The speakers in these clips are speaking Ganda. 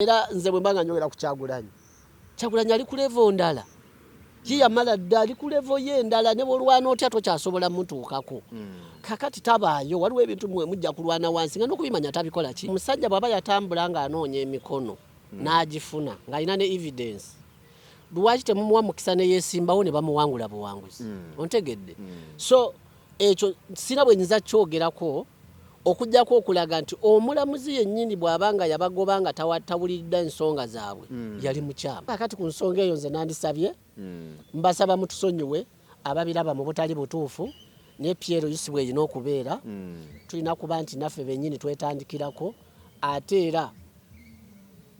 Era nze bwe mba nga njogera ku Kyagulanyi, Kyagulanyi ali ku level ndala. Ye yamala dda, ali ku level ye endala, ne bw'olwana otya tokyasobola mutuukako. Kakati tabaayo, waliwo ebintu mwe mujja kulwana wansi nga n'okubimanya tabikola ki. Omusajja bw'aba yatambula ng'anoonya emikono n'agifuna ng'alina ne evidence, lwaki temumuwa mukisa ne yeesimbawo ne bamuwangula buwanguzi? Ontegedde? So ekyo sirina bwe nyinza kukyogerako okuggyako okulaga nti omulamuzi yennyini bw'aba nga yabagoba nga tawuliridde nsonga zaabwe yali mukyamu. Kakati ku nsonga eyo nze nandisabye mbasaba mutusonyiwe ababiraba mu butali butuufu, naye PLU si bw'erina okubeera. Tulina kuba nti naffe bennyini twetandikirako, ate era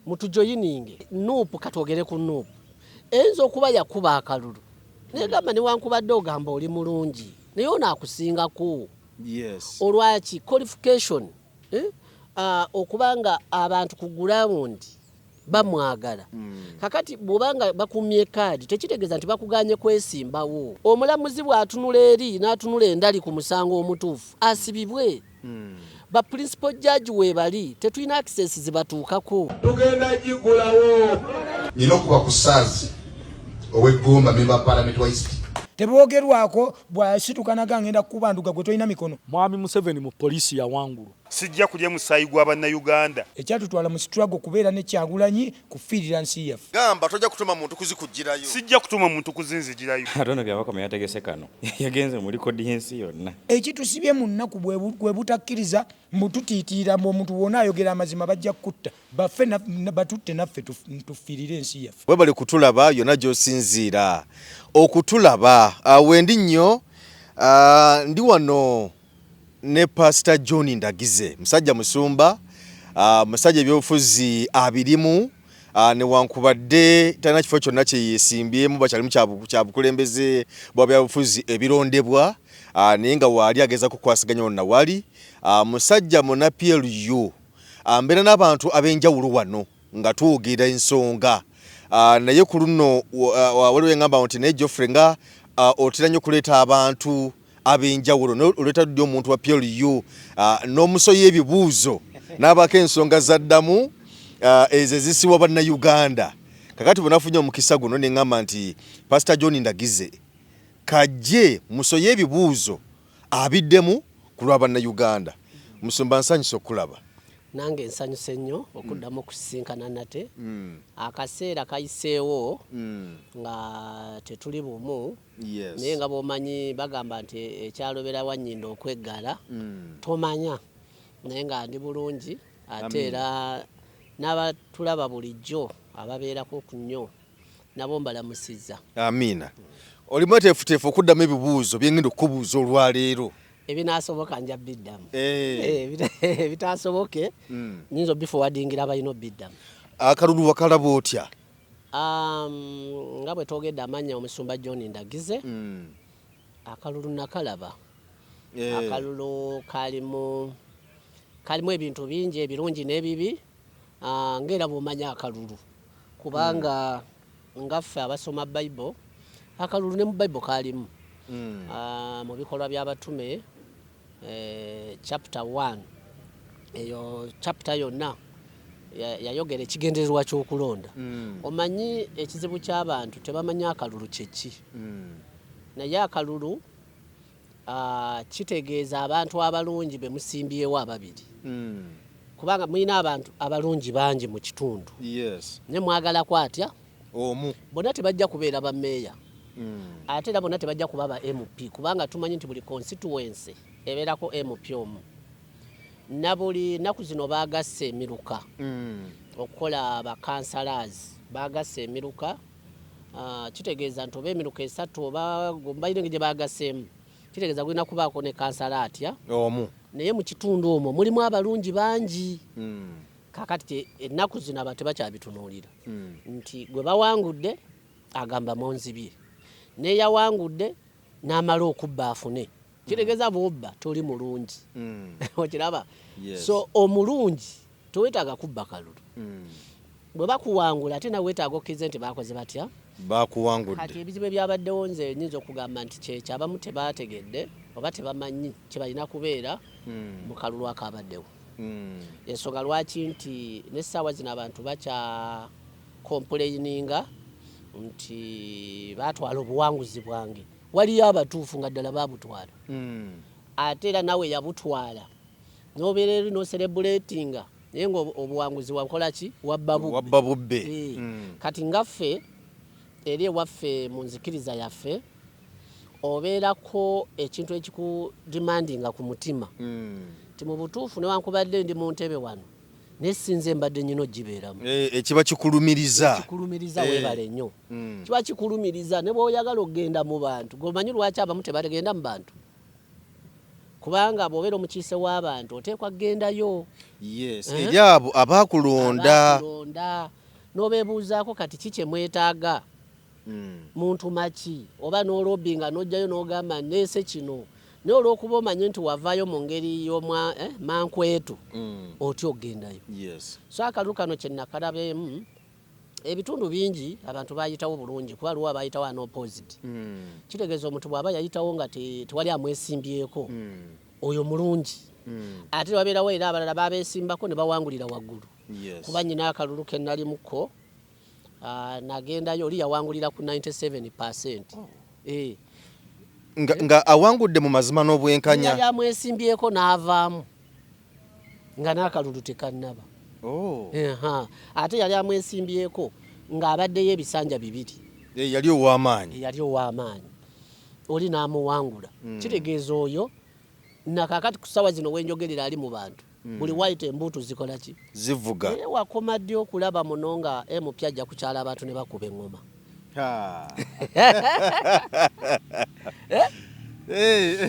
mutujoyininge. NUP, katwogere ku NUP, eyinza okuba yakuba akalulu naye gamba newankubadde ogamba oli mulungi naye ono akusingako. Olwaki qualification, eh? Okuba nga abantu ku ground bamwagala. Kakati bw'obanga bakumye kaadi tekitegeeza nti bakuganye kwesimbawo. Omulamuzi bw'atunula eri n'atunula endali ku musango omutuufu asibibwe. Ba principal judge weebali, tetulina access zibatuukako. Tugenda gigulawo. Nina okuba ku Saazi ow'eggomba, member wa parliament wa East. Teboogerwako bw'asituka naga ngenda kukubanduga gwe tolina mikono. Mwami Museveni mu poliisi yawangulwa. Sijja kulya musaayi gwa Bannayuganda. Ekyatutwala mu struggle kubeera ne Kyagulanyi kufiirira nsi yaffe. Gamba tojja kutuma muntu kuzikuggyirayo. Sijja kutuma muntu kuzinzigirayo. Ate ono Byabakama yategese kano, yagenze mu likodi y'ensi yonna. Ekitusibye mu nnaku bwe butakkiriza mbu tutiitiira mbu omuntu wona ayogera amazima bajja kukutta baffe batutte naffe tufiirire ensi yaffe. Webale kutulaba yonna gy'osinziira okutulaba. Wendi nnyo ndi wano ne Pastor John Ndagize, musajja musumba, musajja ebyobufuzi abirimu, newankubadde talina kifo kyonna kye yeesimbyemu, bakyalimu kya bukulembeze bwa byabufuzi ebirondebwa, naye nga waali agezaako kukwasaganya wonna wali. Musajja muna PLU, mbeera n'abantu ab'enjawulo wano nga twogera ensonga, naye ku luno waliwo engamba nti naye Geoffrey nga otera nnyo okuleeta abantu ab'enjawulo, naye oleeta ddi omuntu wa PLU n'omusoya ebibuuzo n'abaako ensonga zaddamu ezo ezisiwa Bannayuganda. Kakati bwe nafunye omukisa guno ne ŋŋamba nti Pastor John Ndagize kajje musoye ebibuuzo abiddemu ku lwa Bannayuganda. Musumba, nsanyuse okulaba. Nange nsanyuse nnyo okuddamu okusisinkana nate. Akaseera kayiseewo nga tetuli bumu, naye nga bw'omanyi bagamba nti ekyalobera wannyindo okweggala tomanya, naye nga ndi bulungi, ate era n'abatulaba bulijjo ababeerako ku nnyo nabo mbalamusizza. Amiina. Oli mweteefuteefu okuddamu ebibuuzo bye ngenda okukubuuza olwaleero? Ebinaasoboka nja biddamu. Ebitaasoboke nyinza obiforwardingira abalina obiddamu. Akalulu wakalaba otya? Nga bwe twogedde amannya, omusumba John Ndagize. Akalulu nakalaba. Akalulu kalimu ebintu bingi ebirungi n'ebibi, ng'era bw'omanya akalulu, kubanga nga ffe abasoma Bible, akalulu ne mu Bible kalimu. Mu Bikolwa by'Abatume, chapter 1, eyo chapter yonna yayogera ekigendererwa ky'okulonda. Omanyi ekizibu ky'abantu, tebamanyi akalulu kyeki. Naye akalulu kitegeeza abantu abalungi be musimbyewo ababiri, kubanga mulina abantu abalungi bangi mu kitundu, naye mwagala kwatya omu. Bonna tebajja kubeera bameeya, ate era bonna tebajja kuba ba MP, kubanga tumanyi nti buli constituency ebeerako MP omu. Na buli nnaku zino baagasse emiruka okukola ba councillors, baagasse emiruka. Kitegeeza nti oba emiruka esatu oba balina engeri gye baagasseemu, kitegeeza gulina kubaako ne kansala atya? Omu. Naye mu kitundu omwo mulimu abalungi bangi. Kakati ennaku zino abantu tebakyabitunuulira nti gwe bawangudde agamba munzibye, n'eyawangudde n'amala okubba afune. Kitegeeza bw'obba toli mulungi. Okiraba? So omulungi tewetaaga kubba kalulu. Bwe bakuwangula ate nawe weetaaga okkirize nti baakoze batya? Bakuwangudde. Kati ebizibu ebyabaddewo nze nyinza okugamba nti kyekyo abamu tebaategedde oba tebamanyi kye balina kubeera mu kalulu akabaddewo. Ensonga lwaki nti n'essaawa zino abantu bakya complaininga nti baatwala obuwanguzi bwange, waliyo abatuufu nga ddala baabutwala. Ate era nawe yabutwala n'obeera eri n'ocelebratinga, naye nga obuwanguzi wakola ki? Wabba bubbe. Wabba bubbe. Kati ngaffe eri ewaffe mu nzikiriza yaffe obeerako ekintu ekikudemandinga ku mutima nti mu butuufu newankubadde ndi mu ntebe wano, naye sinze mbadde nyina ogibeeramu. Ekiba kikulumiriza. Kikulumiriza. Weebale nnyo. Kiba kikulumiriza ne bw'oyagala okugenda mu bantu. Gomanyi lwaki abamu tebagenda mu bantu? Kubanga bw'obeera omukiise w'abantu oteekwa kugendayo. Eri abo abakulonda. Abakulonda n'obeebuuzaako kati ki kye mwetaaga, muntu maki, oba n'olobinga n'ojjayo n'ogamba neese kino, naye olw'okuba omanyi nti wavaayo mu ngeri y'omwa mankwetu, otya okugendayo. So akalulu kano kye nakalabeemu, ebitundu bingi abantu bayitawo bulungi, kuba waliwo abayitawo unopposed. Kitegeeza omuntu bw'aba yayitawo nga tewali amwesimbyeko, oyo mulungi. Ate wabeerawo era abalala babeesimbako ne bawangulira waggulu. Kuba nyina akalulu ke nalimuko, nagendayo, oli yawangulira ku 97%. Nga awangudde mu mazima n'obwenkanya. Yali amwesimbyeko n'avaamu nga n'akalulu tekannaba. Ate yali amwesimbyeko ng'abaddeyo ebisanja 2. Yali ow'amaanyi. Yali ow'amaanyi, oli n'amuwangula. Kitegeeza oyo nakakati ku ssaawa zino wenjogerera ali mu bantu, buli wayita embuutu zikola ki? Zivuga. Naye wakoma ddi okulaba muno nga MP ajja kukyala abantu ne bakuba eŋŋoma?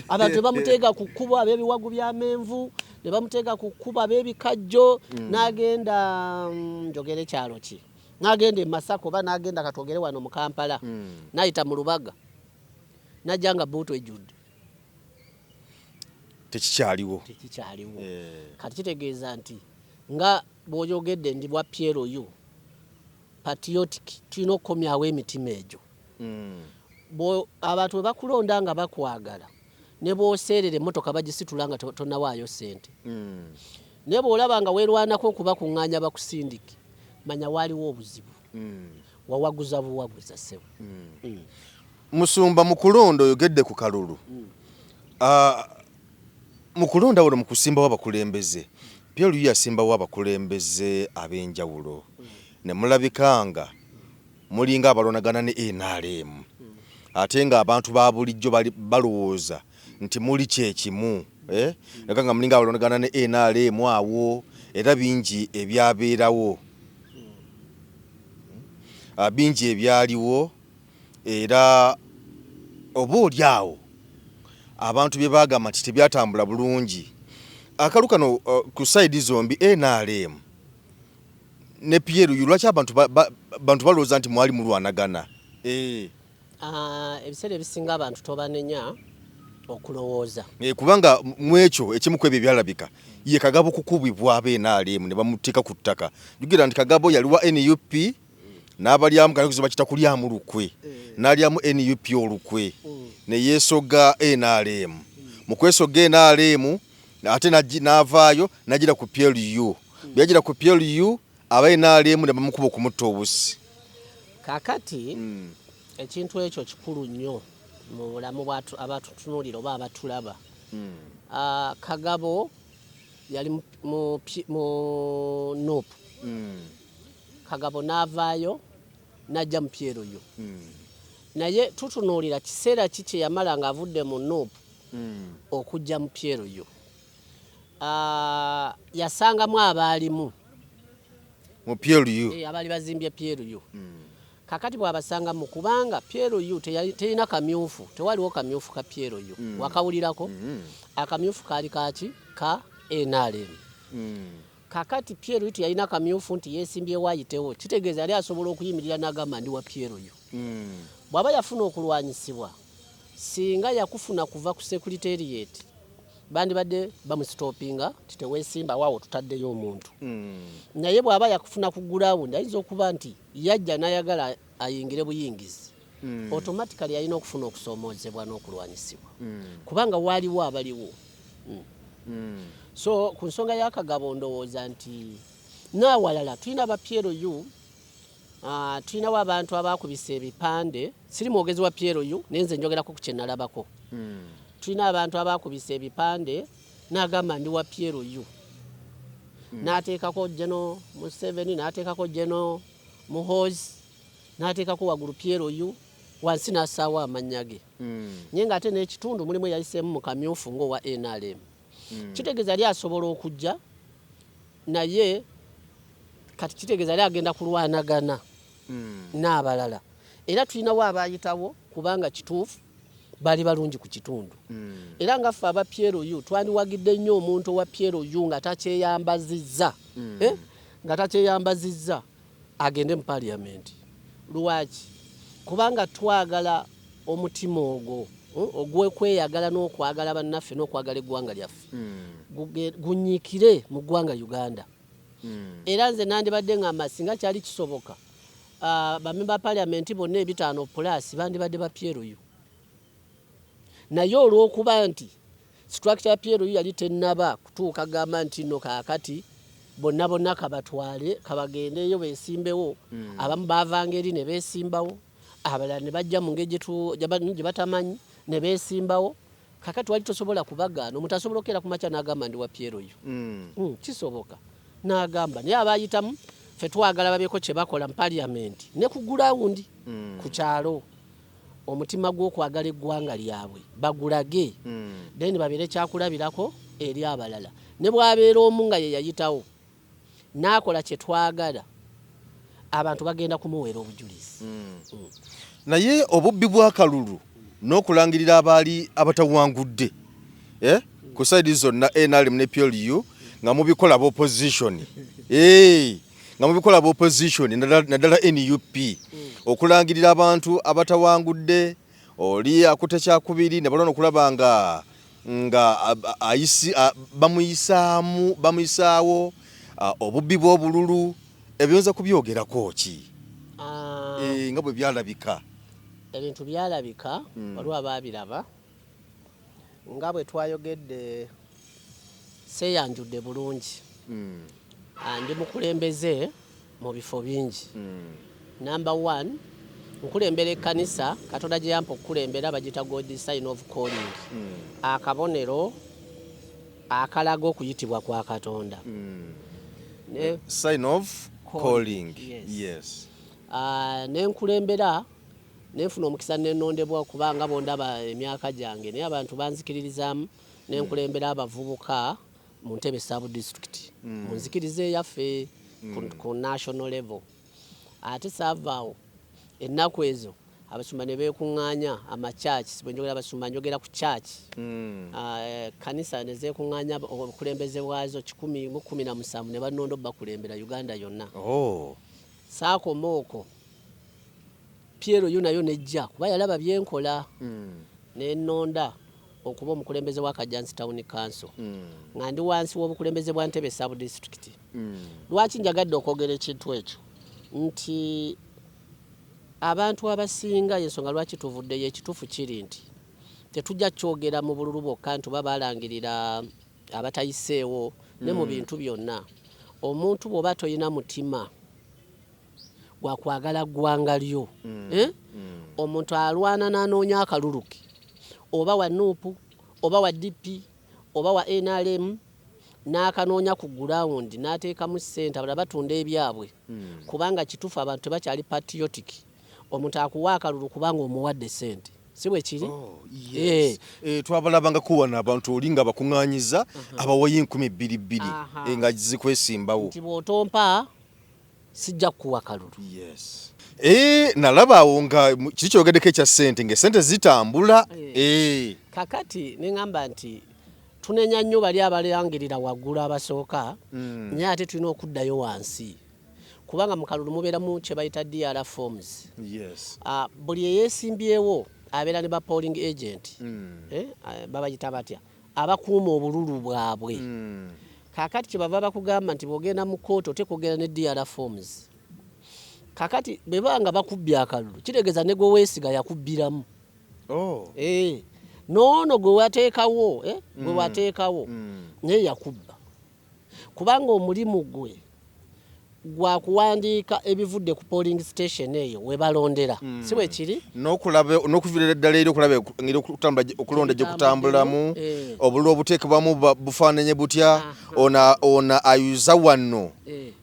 Abantu ne bamuteega ku kkubo, ab'ebiwagu by'amenvu ne bamuteega ku kkubo, ab'ebikajjo, n'agenda, njogere kyalo ki, n'agenda e Masaka oba n'agenda katwogere wano mu Kampala, n'ayita mu Lubaga, n'ajja nga buutu ejjudde. Tekikyaliwo. Tekikyaliwo. Kati kitegeeza nti nga bw'oyogedde ndi bwa PLU patriotic, tulina okukomyawo emitima egyo. Abantu bwe bakulonda nga bakwagala, ne bw'oseerera emmotoka bagisitula nga tonnawaayo ssente. Naye bw'olaba nga weerwanako okubakuŋŋaanya bakusindike, manya waaliwo obuzibu. Wawaguza buwaguza ssebo. Musumba, mu kulonda oyogedde ku kalulu. Mu kulonda wano, mu kusimbawo abakulembeze, PLU yasimbawo abakulembeze ab'enjawulo, ne mulabika nga mulinga abalwanagana ne NRM, ate ng'abantu ba bulijjo balowooza nti muli kyekimu, eh? Leka nga mulinga abalwanagana ne NRM awo, era bingi ebyabeerawo, bingi ebyaliwo, era oba oli awo abantu bye baagamba nti tebyatambula bulungi. Akalu kano, ku side zombi NRM ne PLU, lwaki abantu bantu balowooza nti mwali mulwanagana? Ebiseera ebisinga abantu tobanenya okulowooza. Kubanga mu ekyo ekimu ku ebyo ebyalabika ye Kagabo kukubibwa aba NRM ne bamuteeka ku ttaka. Jjukira nti Kagabo yali wa NUP n'abalyamu kale bakita kulyamu lukwe, n'alyamu NUP olukwe ne yeesoga NRM. Mu kwesoga NRM ate n'avaayo n'agira ku PLU. Bwe yagira ku PLU, aba NRM ne bamukuba okumutta obusi. Kaakati ekintu ekyo kikulu nnyo mu bulamu abatutunuulira oba abatulaba. Kagabo yali mu NUP. Kagabo n'avaayo n'ajja mu PLU. Naye tutunuulira kiseera ki kye yamala ng'avudde mu NUP okujja mu PLU. Yasangamu abaalimu mu PLU. Abaali bazimbye PLU. Kakati bw'abasangamu, kubanga PLU terina kamyufu, tewaliwo kamyufu ka PLU. Wakawulirako? Akamyufu kaali kaki? Ka NRM. Kakati PLU teyalina kamyufu nti yeesimbyewo ayitewo, kitegeeza yali asobola okuyimirira n'agamba ndi wa PLU. Bw'aba yafuna okulwanyisibwa, singa yakufuna kuva ku secretariat, bandibadde bamusitopinga nti teweesimba waawo, tutaddeyo omuntu. Naye bw'aba yakufuna ku ground, ayinza okuba nti yajja n'ayagala ayingire buyingizi, automatically alina okufuna okusoomoozebwa n'okulwanyisibwa, kubanga waaliwo abaliwo. So ku nsonga y'akagabo ndowooza nti n'awalala tulina ba PLU, tulinawo abantu abaakubisa ebipande. Siri mwogezi wa PLU, naye nze njogerako ku kye nalabako. Tulina abantu abaakubisa ebipande n'agamba ndi wa PLU, n'ateekako General Museveni, n'ateekako General Muhoozi, n'ateekako waggulu PLU, wansi n'assaawo amannya ge, naye ng'ate n'ekitundu mulimu eyayiseemu mu kamyufu ng'owa NRM. Kitegeeza ali asobola okujja, naye kati kitegeeza ali agenda kulwanagana n'abalala. Era tulinawo abayitawo kubanga kituufu bali balungi ku kitundu. Era nga ffe aba PLU twandiwagidde nnyo omuntu owa PLU nga takyeyambazizza, eh? Nga takyeyambazizza agende mu parliament. Lwaki? Kubanga twagala omutima ogwo ogw'okweyagala n'okwagala bannaffe n'okwagala eggwanga lyaffe gunyiikire mu ggwanga Uganda. Era nze nandibadde ngamba singa kyali kisoboka, bamemba ba parliament bonna 50 plus bandibadde ba PLU, naye olw'okuba nti structure ya PLU yali tennaba kutuuka gamba nti nno kaakati bonna bonna kabatwale kabagendeyo beesimbewo. Abamu baavanga eri ne beesimbawo, abalala ne bajja mu ngeri gye batamanyi ne beesimbawo. Kakati wali tosobola kubagaana. Omuntu asobola okukeera ku makya n'agamba ndi wa PLU. Kisoboka n'agamba, naye abayitamu ffe twagala babeeko kye bakola mu parliament ne ku ground ku kyalo. Omutima gw'okwagala eggwanga lyabwe bagulage, then babeere kyakulabirako eri abalala. Ne bw'abeera omu nga ye yayitawo n'akola kye twagala, abantu bagenda kumuweera obujulizi. Naye obubbi bw'akalulu n'okulangirira abaali abatawangudde, eh? Ku side zonna NRM ne PLU nga mubikola opposition, nga mubikola opposition, naddala NUP okulangirira abantu abatawangudde, oli akutte kyakubiri ne balwana okulaba nga bamuyisaamu, bamuyisaawo, obubbi bw'obululu, ebiyinza kubyogerako ki? Nga bwe byalabika. Ebintu byalabika, waliwo abaabiraba. Nga bwe twayogedde, seeyanjudde bulungi. Ndi mukulembeze mu bifo bingi. Number one, nkulembera ekkanisa Katonda gye yampa okukulembera, bagiyita God Sign of Calling, akabonero akalaga okuyitibwa kwa Katonda. Sign of calling. Yes. Yes. Nenkulembera nenfuna omukisa nenondebwa kubanga bondaba emyaka gyange, naye abantu banzikiririzaamu nenkulembera abavubuka mu Ntebe sub district mu nzikiriza eyaffe ku national level. Ate saavaawo, ennaku ezo abasumba ne beekuŋŋaanya amakyaki. Bwe njogera abasumba, njogera ku church. Kanisa ne zeekuŋŋaanya, obukulembeze bwazo 117, ne banonda bakulembera Uganda yonna. Saakoma okwo, PLU nayo nejja kuba yalaba byenkola, nenonda okuba omukulembeze wa Kajansi Town Council nga ndi wansi w'obukulembeze bwa Ntebe sub district. Lwaki njagadde okwogera ekintu ekyo? Nti abantu abasinga, ensonga lwaki tuvuddeyo, ekituufu kiri nti tetujja kyogera mu bululu bwokka nti oba balangirira abatayiseewo, ne mu bintu byonna. Omuntu bw'oba toyina mutima gwa kwagala ggwanga lyo, eh? Omuntu alwana n'anoonya akalulu ke, oba wa NUP, oba wa DP, oba wa NRM, n'akanoonya ku ground n'ateekamu ssente, abalala batunda ebyabwe, kubanga kituufu abantu tebakyali patriotic. Omuntu akuwa akalulu kubanga omuwadde ssente, si bwe kiri? Oh, yes. Twabalabangako wano abantu oli nga bakuŋŋaanyiza abawayo 2000 nga zikwesimbawo. Nti bw'otompa sijja kukuwa kalulu. Yes. Nalaba awo nga kiri kyogeddeko ekya ssente, ng'essente zitambula. Kakati neŋŋamba nti tunenya nnyo bali abalangirira waggulu abasooka, naye ate tulina okuddayo wansi, kubanga mu kalulu mubeeramu kye bayita DR forms. Buli eyeesimbyewo abeera ne ba polling agent, babayita batya, abakuuma obululu bwabwe. Kakati kyebava bakugamba nti bw'ogenda mu kkooti oteeka ogenda ne DR forms. Kakati bwe baba nga bakubbye akalulu, kitegeeza ne gwe weesiga yakubbiramu. N'ono gwe wateekawo, gwe wateekawo naye yakubba. Kubanga omulimu gwe gwa kuwandiika ebivudde ku polling station eyo we balondera. Si bwe kiri? N'okulaba n'okuviira ddala eri okulaba engeri okutambula okulonda gye kutambulamu, obululu obuteekebwamu bufaananye butya, ono ono ayuza wano,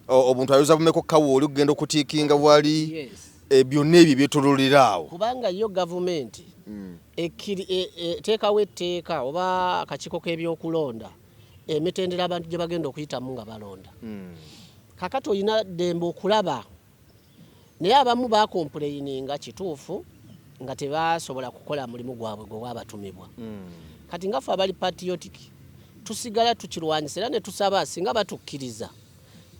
obuntu ayuza bumeka okukawa oli okugenda okutiikinga wali, byonna ebyo byetololera awo. Kubanga yo gavumenti eteekawo etteeka oba akakiiko k'ebyokulonda, emitendera abantu gye bagenda okuyitamu nga balonda. Kakati olina ddembe okulaba, naye abamu bacomplaininga, kituufu, nga tebasobola kukola mulimu gwabwe gwe gwabatumibwa. Kati nga ffe abali patriotic tusigala tukirwanyisa era ne tusaba singa batukkiriza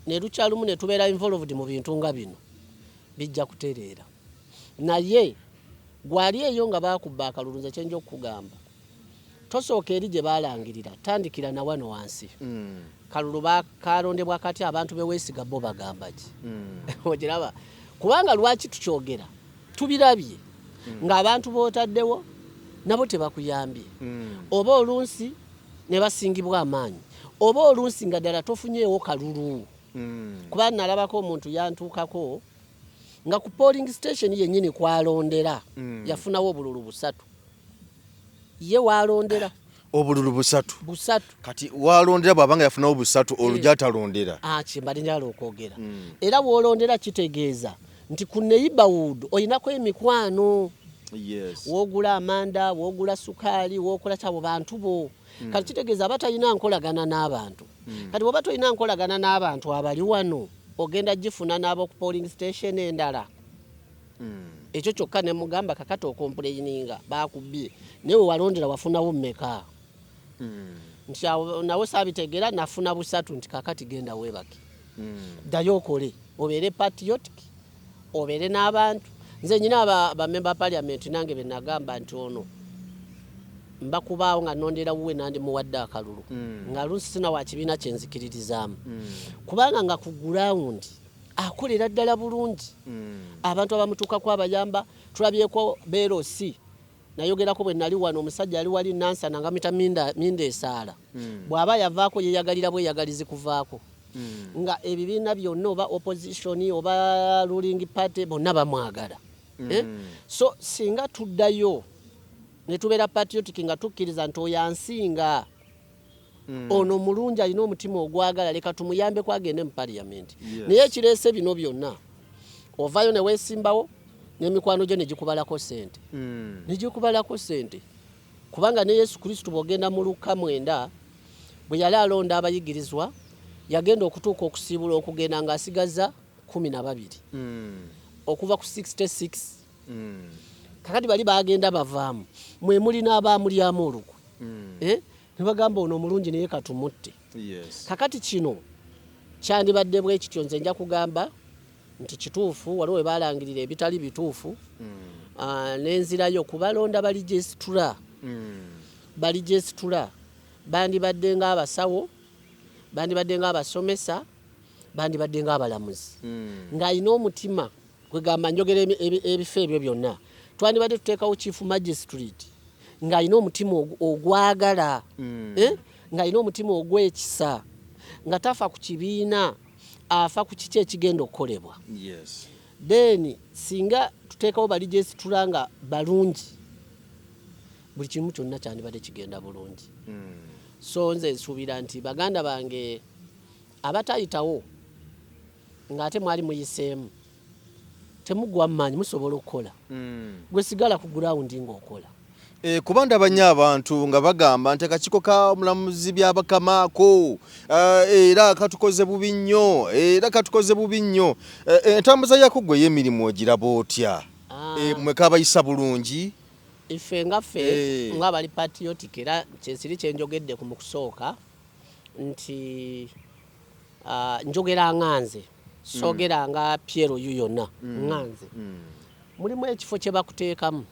ne lukyalumu ne tubeera involved mu bintu nga bino, bijja kutereera. Naye gwali eyo nga bakubba akalulu, nze kyenja okukugamba, tosooka eri gye balangirira, tandikira na wano wansi. Kalulu kalondebwa kati abantu beweesiga bo bagamba ki? Ogiraba? Kubanga lwaki tukyogera, tubirabye ng'abantu b'otaddewo nabo tebakuyambye, oba olunsi ne basingibwa amaanyi, oba olunsi nga ddala tofunyeewo kalulu. Kuba nalabako omuntu yantuukako nga ku polling station yennyini kwalondera yafunawo obululu busatu, ye walondera. Obululu busatu? Busatu. Kati walondera bw'abanga yafunawo busatu, olwo gy'atalondera? Ah, kyembadde njagala okwogera. Era bw'olondera kitegeeza nti ku neighborhood olinako emikwano, woogula amanda, woogula sukaali, wookola kyabo bantu bo. Kati kitegeeza aba talina nkolagana n'abantu. Kati bw'oba tolina nkolagana n'abantu abali wano, ogenda gifuna n'ab'oku polling station endala. Ekyo kyokka ne mugamba, kakati ocomplaininga bakubbye, naye we walondera wafunawo mmeka? Nti awo nawe saabitegeera, nafuna busatu. Nti kakati genda weebake, ddayo okole, obeere patriotic, obeere n'abantu. Nze nyina bamemba parliament nange be nagamba nti ono mbakubaawo nga nondera wuwe nandimuwadde akalulu, nga lunsi sina wa kibiina kyenzikiririzaamu, kubanga nga ku ground akolera ddala bulungi, abantu abamutuukako abayamba. Tulabyeko beerosi nayogerako bwe nali wano, omusajja ali wali Nansana nga mita minda esaala, bw'aba yavaako yeyagalira bweyagalizi kuvaako, nga ebibiina byonna oba opposition oba ruling party bonna bamwagala. Eh? So singa tuddayo ne tubeera patriotic nga tukkiriza nti oyo ansinga, ono mulungi, alina omutima ogwagala, leka tumuyambeko agende mu parliament. Naye ekireese bino byonna, ovaayo ne weesimbawo n'emikwano gyo ne gikubalako sente, ne gikubalako sente. Kubanga ne Yesu Kristo, bw'ogenda mu Lukka 9, bwe yali alonda abayigirizwa, yagenda okutuuka okusiibula okugenda ng'asigaza 12 okuva ku 66. Kakati bali bagenda bavaamu, mwe muli n'abaamulyamu olukwe. Eh? Ne bagamba ono omulungi naye katumutte. Kakati kino kyandibadde bwe kityo. Nze nja kugamba nti kituufu, waliwo we balangirira ebitali bituufu. Ah, n'enzirayo kubalonda baregistrar. Baregistrar bandibadde ng'abasawo, bandibadde ng'abasomesa, bandibadde ng'abalamuzi, ng'alina omutima kwegamba njogera ebifo ebyo byonna twandibadde tuteekawo chief magistrate ng'alina omutima ogwagala, eh? Ng'alina omutima ogw'ekisa, nga tafa ku kibiina, afa ku kiki ekigenda okukolebwa. Then singa tuteekawo baregistrar nga balungi, buli kimu kyonna kyandibadde kigenda bulungi. So nze nsuubira nti baganda bange abatayitawo ng'ate mwali muyiseemu, temugwa mumaanyi, musobola okukola. Gwe sigala ku ground ng'okola. E, kuba ndaba nnyo abantu nga bagamba nti akakiiko ka omulamuzi Byabakamaako era katukoze bubi nnyo, era katukoze bubi nnyo. Entambuza yako gwe ey'emirimu ogiraba otya? E, mwe kabayisa bulungi? Ife nga ffe ng'abali patriotic, era kyensiri kyenjogedde ku mu kusooka nti njogera nga nze, soogera nga PLU yonna, nga nze. Mulimu ekifo kye bakuteekamu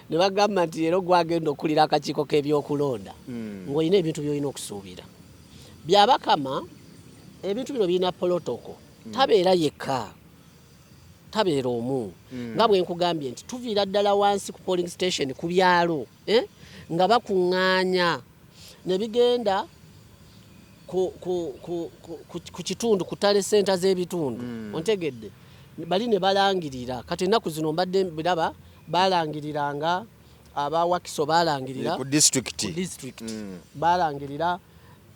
ne bagamba nti leero gwagenda okulira akakiiko k'ebyokulonda, ng'olina ebintu by'olina okusuubira. Byabakama ebintu bino birina protocol. Tabeera yekka, tabeera omu. Nga bwe nkugambye nti tuviira ddala wansi ku polling station ku byalo, eh? Nga bakuŋŋaanya ne bigenda. Ku kitundu, ku tally centre z'ebitundu. Ontegedde? Bali ne balangirira. Kati ennaku zino mbadde biraba balangiriranga abawakiso, balangirira ku district. Ku district balangirira,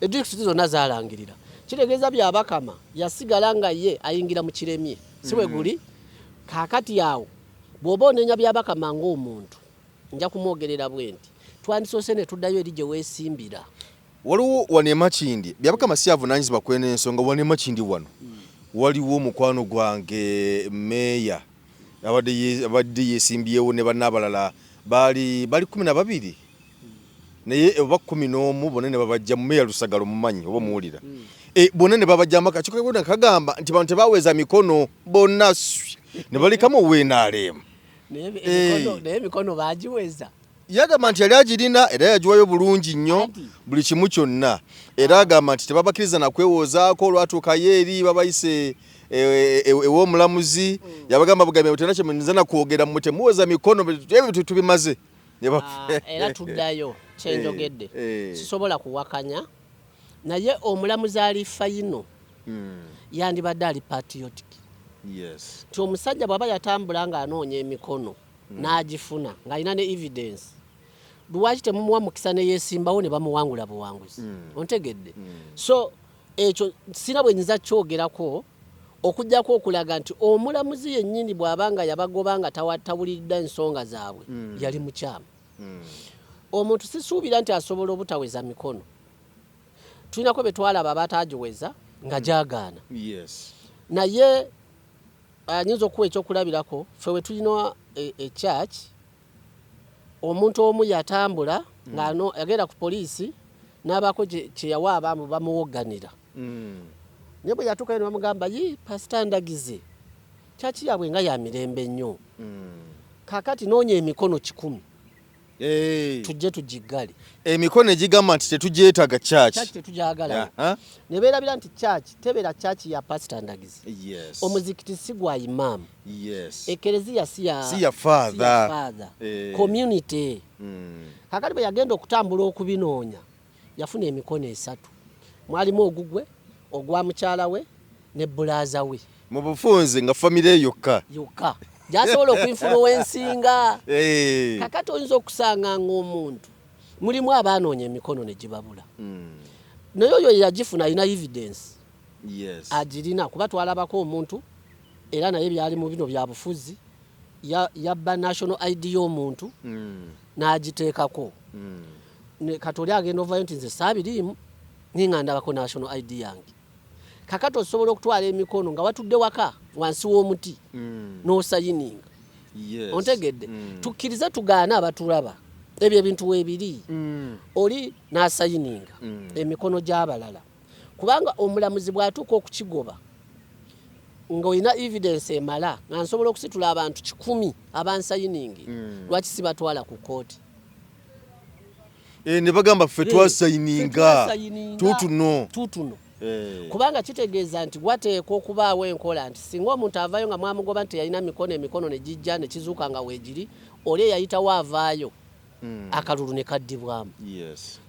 edistrict zonna zalangirira. Kitegeeza Byabakama yasigala nga ye ayingira mu kiremye, si bwe guli? Kaakati awo bw'oba onenya Byabakama ng'omuntu, nja kumwogerera bwe nti twandisoose ne tuddayo eri gye weesimbira. Waliwo wano emakindi, Byabakama si avunaanyizibwa kweno ensonga. Wano emakindi wano waliwo omukwano gwange meeya abadde yeesimbyewo ne banne abalala, baali bali 12 naye oba 11, bonna ne babajja mu meeya Lusagalo, mumanyi oba muwulira. Bonna ne babajja amaka kikona kagamba nti bantu tebaweza mikono bonna swi, ne balekamu ow'NRM. Naye emikono bagiweza. Yagamba nti yali agirina era yagiwayo bulungi nnyo buli kimu kyonna, era agamba nti tebabakkiriza nakwewoozaako. Olwatuukayo eri babayise ew'omulamuzi, yabagamba bugambe tena kyemuyinza nakwogera, mmwe temuweza mikono, ebyo tubimaze. Era tuddayo kyenjogedde. Sisobola kuwakanya, naye omulamuzi ali final yandibadde ali patriotic nti omusajja bw'aba yatambula ng'anoonya emikono n'agifuna ng'alina ne evidence, lwaki temumuwa mukisa ne yeesimbawo ne bamuwangula buwanguzi? Ontegedde? So ekyo sina bwe nyinza kyogerako okugjako okulaga nti omulamuzi yennyini bw'aba nga yabagoba nga tawulidde ensonga zaabwe, yali mukyamu. Omuntu sisuubira nti asobola obutaweza mikono. Tulinako be twalaba abataagiweza nga gyagaana. Naye nyinza okuwa ekyokulabirako, ffe we tulina echurch, omuntu omu yatambula ng'ano yagenda ku poliisi n'abaako kye yawa abamu bamuwogganira, naye bwe yatuukayo ne bamugamba, "Yi, Pasita Ndagize, church yaabwe nga ya mirembe nnyo. Kaakati noonya emikono 100 tujje tugiggale." Emikono egigamba nti tetugyetaaga church church. Tetugyagala. Ne beerabira nti church tebeera church ya Pasita Ndagize. Omuzikiti si gwa imaamu. Ekereziya si ya Si ya father. Si ya father. Community. Kakati bwe yagenda okutambula okubinoonya, yafuna emikono esatu, mwalimu ogugwe, ogwa mukyala we ne bulaaza we. Mu bufunze nga famire yokka. Yokka gyasobola okuinfluencinga. Kakati oyinza okusanga ng'omuntu mulimu abaanoonya emikono ne gibabula, naye oyo yagifuna alina evidence. Agirina, kuba twalabako omuntu era naye byali mu bino bya bufuzi, yabba national ID y'omuntu n'agiteekako. Kati oli agenda ovayo nti nze saabiriimu, naye nga ndabako national ID yange. Kakati osobola okutwala emikono nga watudde waka wansi w'omuti n'osayininga. Ontegedde? Tukkirize tugaane abatulaba, ebyo ebintu weebiri. Oli n'asayininga emikono gy'abalala, kubanga omulamuzi bw'atuuka okukigoba ng'olina evidence emala, nga nsobola okusitula abantu 100 abansayiningi, lwaki sibatwala ku kooti? Ne bagamba ffe twasayininga. Twasayininga. Tutuno. Tutuno. Kubanga kitegeeza nti wateekwa okubaawo enkola nti singa omuntu avaayo nga mwamugoba nti yalina mikono, emikono ne gijja ne kizuuka nga weegiri, oli eyayitawo avaayo, akalulu ne kaddibwamu.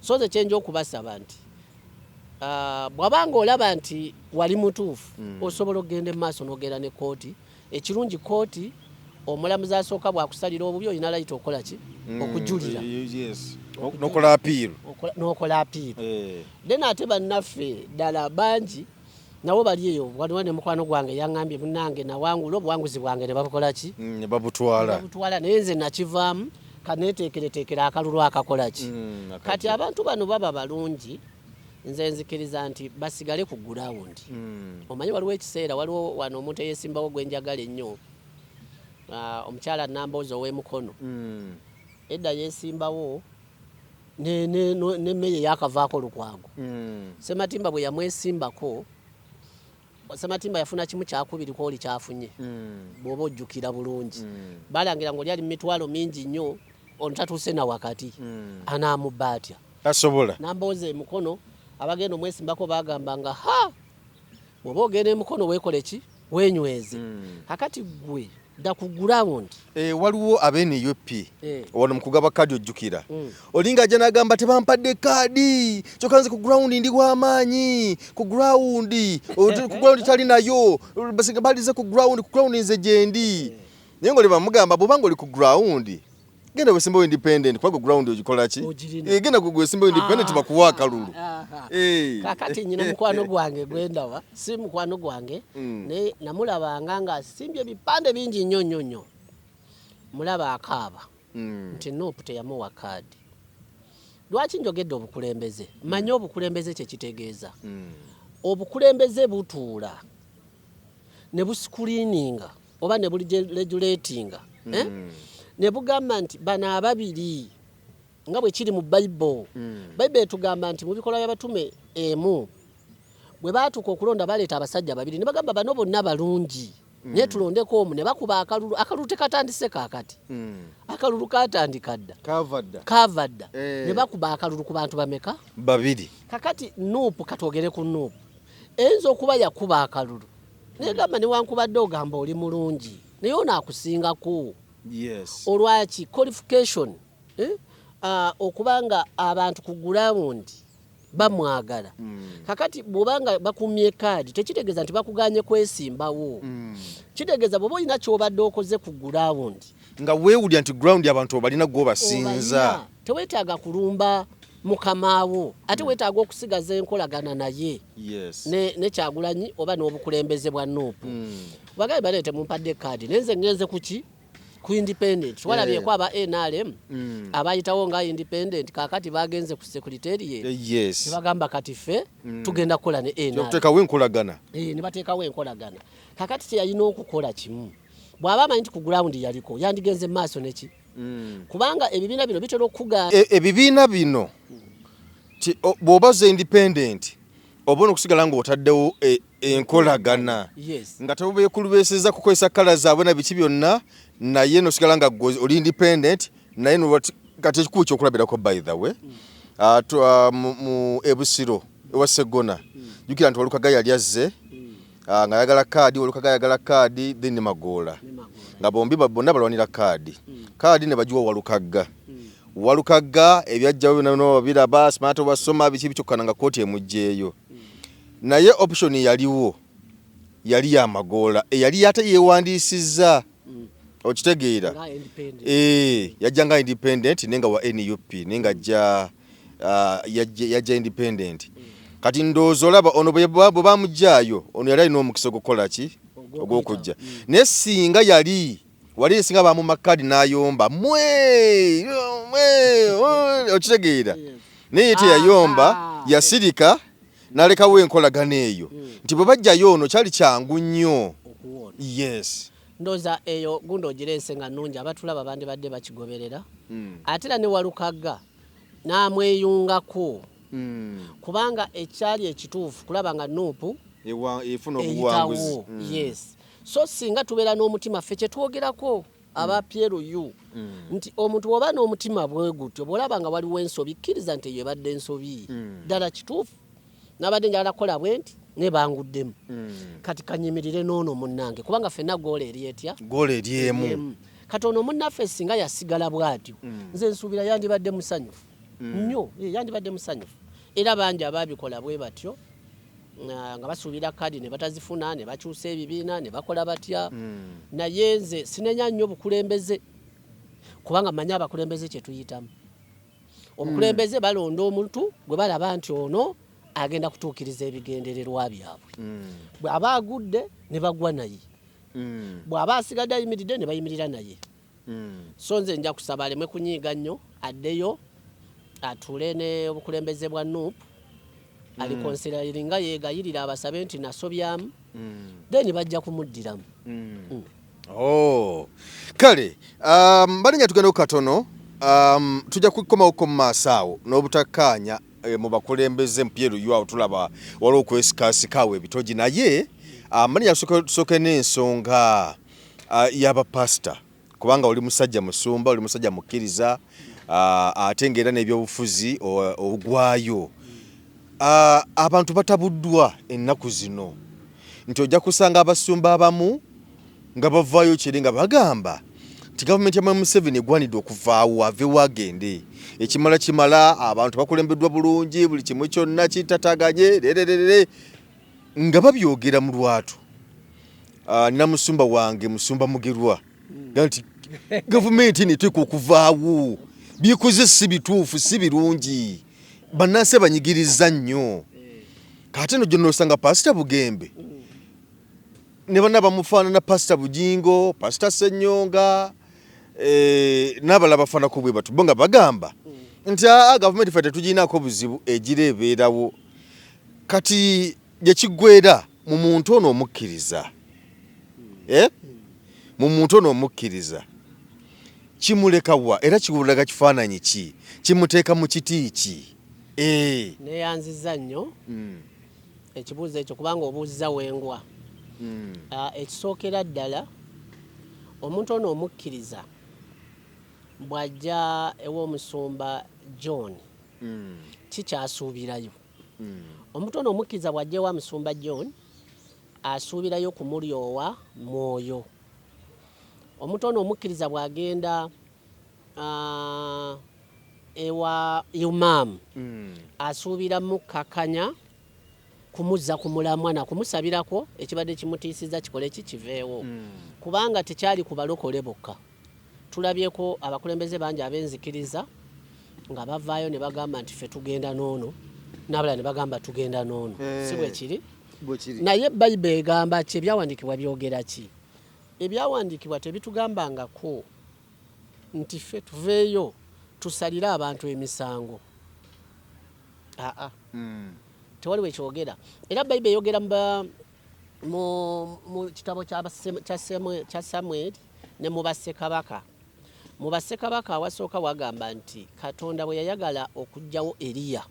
So nze kyenja okubasaba nti bw'abanga olaba nti wali mutuufu, osobola okugenda emaaso n'ogenda ne kooti. Ekirungi kooti, omulamuzi asooka bw'akusalira obubi, olina right okukola ki? Okujulira. Yes, nokola appeal. N'okola appeal. Then ate bannaffe ddala bangi nabo bali eyo. Waliwo ne mukwano gwange yaŋŋambye, "Munnange, nawangula, obuwanguzi bwange ne babukola ki?" Ne babutwala. Babutwala, naye nze nakivaamu, kaneeteekereteekera akalulu akakola ki? Kati abantu bano baba balungi, nze nzikiriza nti basigale ku ground. Omanyi waliwo ekiseera, waliwo wano omuntu eyesimbawo gwe njagala ennyo, omukyala Namboozi ow'emukono. Edda yeesimbawo ne meeya eyakavaako Lukwago. Sematimba bwe yamwesimbako, Sematimba yafuna 1/2 kwoli kyafunye. Bw'oba ojjukira bulungi, balangira ng'oli ali mu mitwalo mingi nnyo, ono tatuuse na wakati. Anaamubba atya? Tasobola. Namboozi emukono abagenda omwesimbako bagamba nga ha, bw'oba ogenda emukono weekole ki? Weenyweze. Kakati ggwe Dda ku ground. Eh, waliwo aba NUP Eh. wano mukugaba kaadi ojjukira olinga ajja n'agamba tebampadde kaadi kyokka nze ku ground ndi w'amaanyi ku ground ku ground tali nayo basinga balize ku ground, ku ground nze gyendi. Naye ng'oli bamugamba bw'oba ng'oli ku ground genda wesimbawo independent kuba ku ground ogikola ki? Ogirina. Eh, genda gwesimbawo independent bakuwa akalulu. Eh. Kakati nyina mukwano gwange gwendaba, si mukwano gwange, naye namulabanga ng'asimbye ebipande bingi nnyo nnyo nnyo, mulaba akaaba nti NUP teyamuwa kaadi. Lwaki njogedde obukulembeze? Manye obukulembeze kye kitegeeza. Obukulembeze butuula ne buscreeninga oba ne buregulatinga, eh? Ne bugamba nti bano ababiri, nga bwe kiri mu Bayibuli. Bayibuli etugamba nti mu bikolwa by'abatume emu bwe baatuuka okulonda baleeta abasajja babiri ne bagamba bano bonna balungi naye tulondeko omu, ne bakuba akalulu. Akalulu tekatandise kaakati, akalulu katandika dda. Kava dda. Kava dda. Eh. Ne bakuba akalulu ku bantu bameka? Babiri. Kakati NUP, katwogere ku NUP, eyinza okuba yakuba akalulu negamba newankubadde ogamba oli mulungi naye ono akusingako. Olwaki? Qualification, eh? Okuba nga abantu ku ground bamwagala. Kakati bw'obanga bakumye kaadi tekitegeeza nti bakuganye kwesimbawo, kitegeeza bw'oba olina ky'obadde okoze ku ground nga weewulira nti ground abantu obalina gwobasinza. Obalina, teweetaaga kulumba mukamaawo, ate weetaaga okusigaza enkolagana naye ne Kyagulanyi oba n'obukulembeze bwa NUP. Bagabe bane temumpadde kaadi naye nze ngenze kuki? Ku independent. Twalabyeko aba NRM abayitawo nga independent, kaakati bagenze ku secretariat ne bagamba kati ffe tugenda kukola ne NRM. Okuteekawo enkolagana. Eh, ne bateekawo enkolagana. Kakati kyeyalina okukola kimu, bw'aba amanyi nti ku ground yaliko, yandigenze mu maaso neki, kubanga ebibiina bino bitera okugaana. Ebibiina bino bw'oba ze independent oba okusigala ng'otaddewo enkolagana nga tobeekulubeeseza kukozesa colour zaabwe na biki byonna, naye nosigala nga gwe oli independent. Naye kati ekikulu kyokulabirako, by the way, mu ebusiro ewa Seggona, jjukira nti Walukaga yali azze nga ayagala kaadi, Walukaga ayagala kaadi, then ne Magoola nga bombi bonna balwanira kaadi, kaadi ne bagiwa Walukagga. Walukagga ebyajjawo byonna biraba smart basoma biki bikyokka nga kooti emugjeeyo, naye option yaliwo yali ya Magoola eyali ate yeewandiisizza, okitegeera? Nga independent. Eh, yajja nga independent naye nga wa NUP, naye nga ajja yajja independent. Kati ndowooza olaba ono bwe bamuggyaayo, ono yali alina omukisa ogukola ki? Ogw'okujja. Naye singa yali wali singa bamuma kaadi n'ayomba mwe mwe, oh, okitegeera? Naye ye teyayomba, yasirika n'alekawo enkolagana eyo nti bwe bajjayo ono kyali kyangu nnyo. Okuwona. Yes. Ndowooza eyo gundi ogireese nga nnungi, abatulaba bandibadde bakigoberera. Ate era ne Walukagga n'amweyungako, kubanga ekyali ekituufu kulaba nga NUP Efuna obuwanguzi. eyitawo. Yes, so singa tubeera n'omutima ffe kyetwogerako aba PLU nti omuntu bw'oba n'omutima bwe gutyo, bw'olaba nga waliwo ensobi, kkiriza nti eyo ebadde ensobi. Ddala kituufu nabadde njagala kukola bwe nti ne banguddemu, kati kanyimirire n'ono munnange, kubanga ffenna goal eri etya? Goal eri emu. Emu. Kati ono munnaffe singa yasigala bw'atyo, nze nsuubira yandibadde musanyufu nnyo. Eh, yandibadde musanyufu, era bangi abaabikola bwe batyo nga basuubira kaadi ne batazifuna, ne bakyusa ebibiina ne bakola batya. Naye nze sinenya nnyo bukulembeze, kubanga mmanyi abakulembeze kye tuyitamu. Obukulembeze balonda omuntu gwe balaba nti ono agenda kutuukiriza ebigendererwa byabwe. Bw'aba agudde ne bagwa naye, bw'aba asigadde ayimiridde ne bayimirira naye. So nze nja kusaba aleme kunyiiga nnyo, addeyo atuule ne obukulembeze bwa NUP, aliconsideringa, yeegayirira abasabe nti nasobyamu, then bajja kumuddiramu. Oh. Kale balinnya tugenda katono, tujja kukomawoko mu maaso awo n'obutakkaanya mu bakulembeze mu PLU. Awo tulaba waliwo okwesikasika ebitogi, naye malinnya tusooke n'ensonga y'abapasita, kubanga oli musajja musumba, oli musajja mukkiriza, ate ng'era n'ebyobufuzi ogwayo. Abantu batabuddwa ennaku zino nti ojja kusanga abasumba abamu nga bavaayo kyere nga bagamba nti gavumenti ya Mwami Museveni egwanidde okuvaawo aveewo agende ekimala kimala abantu bakulembeddwa bulungi buli kimu kyonna kitataganye rererere nga babyogera mu lwatu. Nina musumba wange musumba Mugerwa nga nti gavumenti eno eteekwa okuvaawo byekoze si bituufu si birungi bannansi abanyigirizza nnyo kate no gyonna pasita Bugembe ne banna bamufaanana pasita Bujingo pasita Ssenyonga n'abalala bafaanako bwe batyo bo nga bagamba nti aa gavumenti ffe tetugirinaako buzibu egira ebeerawo kati gye kiggweera mu muntu ono omukkiriza mu muntu ono omukkiriza kimulekawa era kiwulaga kifaananyi ki kimuteeka mu kiti ki Neyanziza nnyo ekibuuzo ekyo kubanga obuuzizza wengwa. Ekisookera ddala omuntu ono omukkiriza bw'ajja ew'omusumba John kikyasuubirayo. Omuntu ono omukkiriza bw'ajja ewa musumba John asuubirayo kumulyowa mwoyo. Omuntu ono omukkiriza bw'agenda ewa imaamu asuubira mukkakanya kumuzza ku mulamwa na kumusabirako ekibadde kimutiisiza kikole ki kiveewo. Kubanga tekyali ku balokole bokka. Tulabyeko abakulembeze bangi ab'enzikiriza nga bavaayo ne bagamba nti ffe tugenda n'ono n'abalala ne bagamba tugenda n'ono. Si bwe kiri? Naye Bayibuli egamba ki? Ebyawandiikibwa byogera ki? Ebyawandiikibwa tebitugambangako nti ffe tuveeyo tusalire abantu emisango. Aa. Tewali wekyogera. Era Bayibuli eyogera mu kitabo kya Samweli ne mu bassekabaka. Mu bassekabaka awasooka wagamba nti Katonda bwe yayagala okuggyawo Eriya.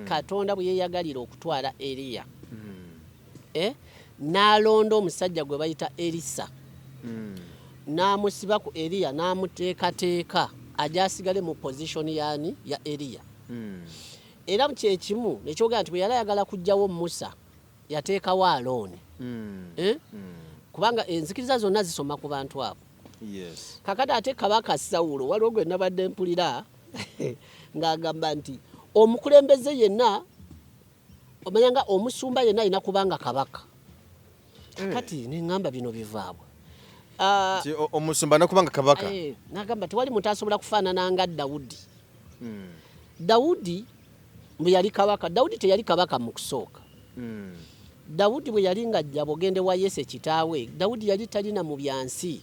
Katonda bwe yeeyagalira okutwala Eriya. N'alonda omusajja gwe bayita Erisa. N'amusiba ku Eriya n'amuteekateeka ajja asigale mu position yaani ya Eriya. Era kyekimu nekyogera nti bwe yali ayagala kuggyawo Musa yateekawo Alooni. Kubanga enzikiriza zonna zisoma ku bantu abo. Kakati ate Kabaka Sawulo waliwo gwe nabadde mpulira ng'agamba nti omukulembeze yenna omanya nga omusumba yenna alina kubanga kabaka. Kakati ne ŋŋamba bino bivaabwa. Omusumba alina kubanga kabaka. N'agamba tewali muntu asobola kufaanana nga Dawudi. Dawudi bwe yali kabaka, Dawudi teyali kabaka mu kusooka. Dawudi bwe yali ng'ajja bw'ogende wa Yese kitaawe, Dawudi yali talina mu byansi.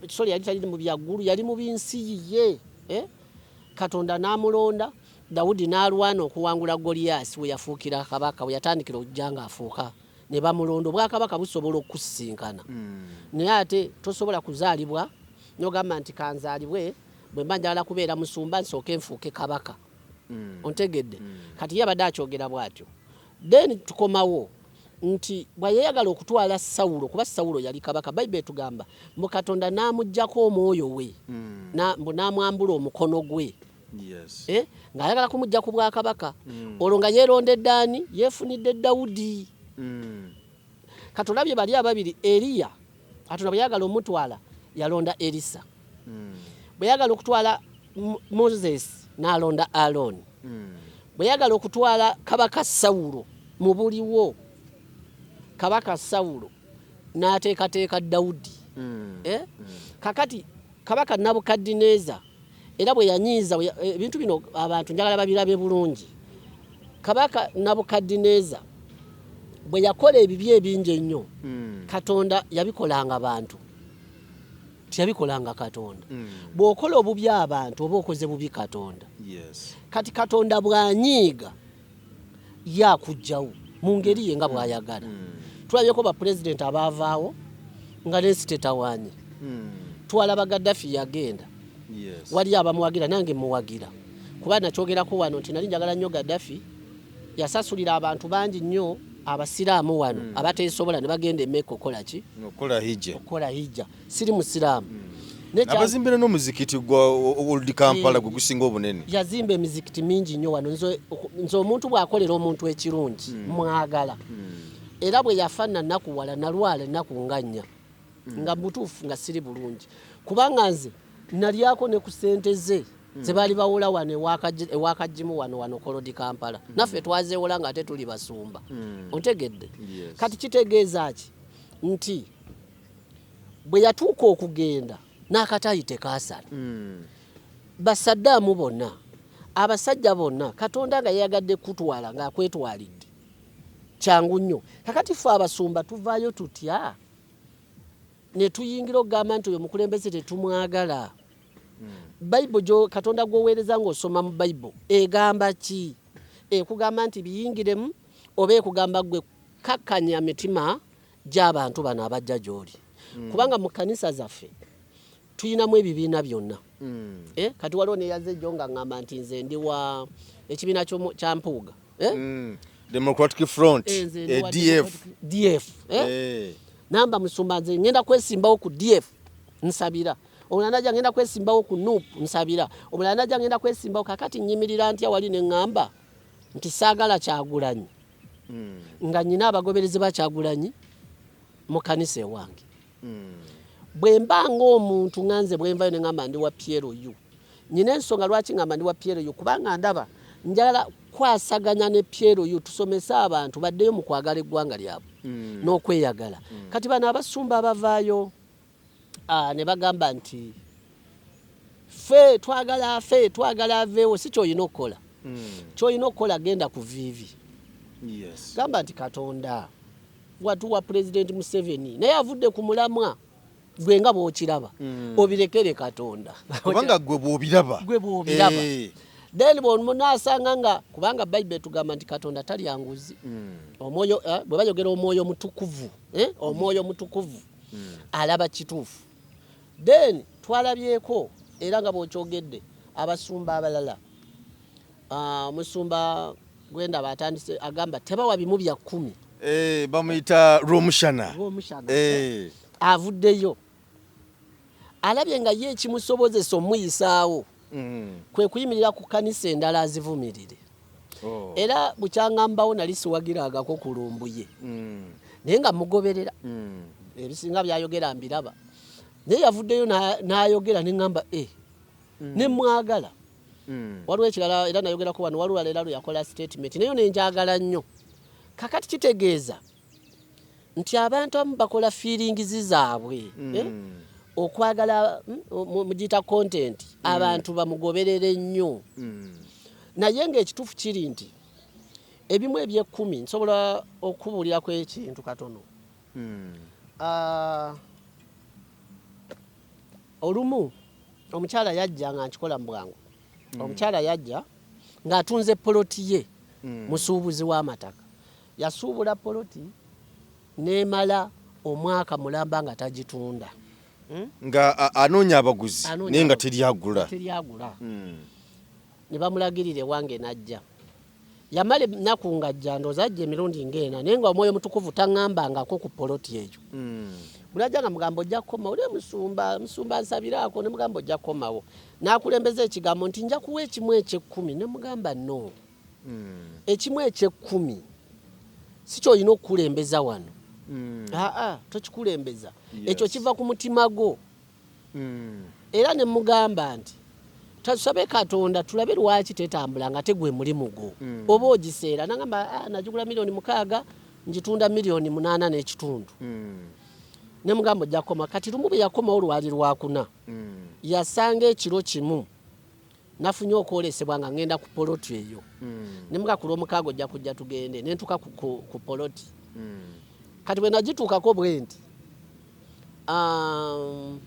Sorry, yali talina mu byaggulu, yali mu binsi yiye. Katonda n'amulonda, Dawudi n'alwana okuwangula Goliyaasi we yafuukira kabaka, we yatandikira okujja ng'afuuka. Ne bamulonda, obwakabaka busobola okukusisinkana. Naye ate tosobola kuzaalibwa n'ogamba nti kanzaalibwe bwe mba njagala kubeera musumba nsooke nfuuke kabaka. Ontegedde? Kati ye abadde akyogera bw'atyo. Then tukomawo nti bwe yayagala okutwala Sawulo, kuba Sawulo yali kabaka, Bayibuli etugamba mbu Katonda n'amuggyako omwoyo we, mbu n'amwambula omukono gwe. Ng'ayagala kumugja ku bwakabaka. Olwo nga yeerondedde ani? Yeefunidde Dawudi. Kati olabye bali ababiri, Eriya Katonda bwe yayagala omutwala yalonda Erisa. Bwe yayagala okutwala Moses n'alonda Alooni. Bwe yayagala okutwala Kabaka Sawulo mu buliwo, Kabaka Sawulo n'ateekateeka Dawudi. Kakati Kabaka Nabukadduneeza era bwe yanyiiza ebintu bino abantu njagala babirabe bulungi. Kabaka Nabukadduneeza bwe yakola ebibi ebingi ennyo, Katonda yabikolanga bantu, teyabikolanga Katonda. Bw'okola obubi abantu oba okoze bubi Katonda. Kati Katonda bw'anyiiga ye akuggyawo mu ngeri ye nga bw'ayagala. Tulabyeko bapulezidenti abaavaawo nga n'ensi tetawaanye. Twalaba Gaddafi yagenda. Waliyo abamuwagira nange muwagira. Kuba nakyogerako wano nti nali njagala nnyo Gaddafi, yasasulira abantu bangi nnyo abasiraamu wano abateesobola ne bagenda e Mecca okukola ki? Okukola hijja. Okukola hijja. Siri musiraamu. Abazimbira n'omuzikiti gwa Old Kampala gwe gusinga obunene. Yazimba emizikiti mingi nnyo wano. Nze omuntu bw'akolera omuntu ekirungi mwagala. Era bwe yafa nnakuwala nalwala ennaku nga nnya. Nga mutuufu nga siri bulungi, kubanga nze nalyako ne ku ssente ze ze baali bawola wano ewa Kagimu wano wano Kolodi Kampala. Naffe twazeewola nga ate tuli basumba. Ontegedde? Yes. Kati kitegeeza ki nti bwe yatuuka okugenda n'akatayi tekaasala. Basaddaamu bonna, abasajja bonna, Katonda nga yayagadde kutwala ng'akwetwalidde kyangu nnyo. Kakati ffe abasumba tuvaayo tutya ne tuyingira okugamba nti oyo mukulembeze tetumwagala? Bayibuli gyo Katonda gw'oweereza ng'osoma mu Bayibuli egamba ki? Ekugamba nti biyingiremu oba ekugamba gwe kakkanya mitima gy'abantu bano abajja gy'oli? Kubanga mu kkanisa zaffe tuyinamu ebibiina byonna. Kati waliwo neyaze jjo nga ŋŋamba nti nze ndi wa ekibiina kya Mpuuga. Democratic Front. Nze ndi wa DF. DF. Namba musumba nze ngenda kwesimbawo ku DF nsabira. Omulala najja ngenda kwesimbawo ku NUP nsabira. Omulala najja ngenda kwesimbawo. Kakati nnyimirira ntya wali ne ŋŋamba nti saagala Kyagulanyi, nga nnyina abagoberezi ba Kyagulanyi mu kkanisa ewange? Bwe mba ng'omuntu nga nze bwe nvayo ne ŋŋamba ndi wa PLU, nnyina ensonga lwaki ŋŋamba ndi wa PLU, kubanga ndaba njagala kwasaganya ne PLU tusomese abantu baddeyo mu kwagala eggwanga lyabwe n'okweyagala. Kati bano abasumba abavaayo ne bagamba nti ffe twagala afe, twagala aveewo, si ky'olina okukola. Ky'olina okukola, genda ku viivi. Gamba nti Katonda watuwa Pulezidenti Museveni naye avudde ku mulamwa, gwe nga bw'okiraba obirekere Katonda. Kubanga gwe bw'obiraba. Gwe bw'obiraba. Then bw'omunaasanga nga, kubanga Bayibuli etugamba nti Katonda talya nguzi. Omwoyo, bwe bayogera omwoyo omutukuvu, omwoyo omutukuvu alaba kituufu. Then twalabyeko era nga bw'okyogedde abasumba abalala, omusumba gwendaba atandise agamba tebawa bimu bya 10. Bamuyita Rwomushana. Rwomushana. Avuddeyo alabye nga ye ekimusobozesa omuyisaawo kwe kuyimirira ku kkanisa endala azivumirire. Era bukyangambawo nali siwagirangako ku Lumbuye, naye nga mugoberera ebisinga byayogera mbiraba, naye yavuddeyo n'ayogera ne ŋŋamba ne mwagala. Waliwo ekirala era nayogerako wano, waliwo era lwe yakola statement naye ne njagala nnyo. Kakati kitegeeza nti abantu abamu bakola feelings zaabwe, okwagala mugiyita content, abantu bamugoberere nnyo. Naye ng'ekituufu kiri nti ebimu eby'ekkumi, nsobola okubuulirako ekintu katono. Olumu omukyala yajja nga nkikola mu bwangu. Omukyala yajja ng'atunze poloti ye, musuubuzi w'amataka. Yasuubula poloti n'emala omwaka mulamba nga tagitunda. Nga anoonya abaguzi, Anoonya naye nga abaguzi. teryagula. Teryagula. Ne bamulagirira ewange n'ajja. Yamala ennaku ng'ajja, ndowooza ajja emirundi ng'ena, naye nga omwoyo omutukuvu taŋŋambangako ku poloti eyo. Buli ajja nga mugamba ojja kukomawo, naye musumba, musumba nsabiraako, ne mugamba ojja kukomawo. N'akulembeza ekigambo nti nja kuwa ekimu eky'ekkumi, ne mugamba no. Ekimu eky'ekkumi si ky'olina okukulembeza wano. Aa, tokikulembeza. Ekyo kiva ku mutima gwo. Era ne mugamba nti tusabe Katonda tulabe lwaki tetambula nga tegwe mulimu gwo. Oba ogiseera. Nagamba, nagigula 6 million ngitunda 8.5 million. Ne mugamba ojja kukoma. Kati lumu bwe yakomawo lwali lwakuna. Yasanga ekiro kimu nafunye okwolesebwa nga ngenda ku poloti eyo. Ne mugamba ku Lwomukaaga ojja kujja tugende. Ne ntuuka ku poloti. Kati bwe nagituukako bwe nti,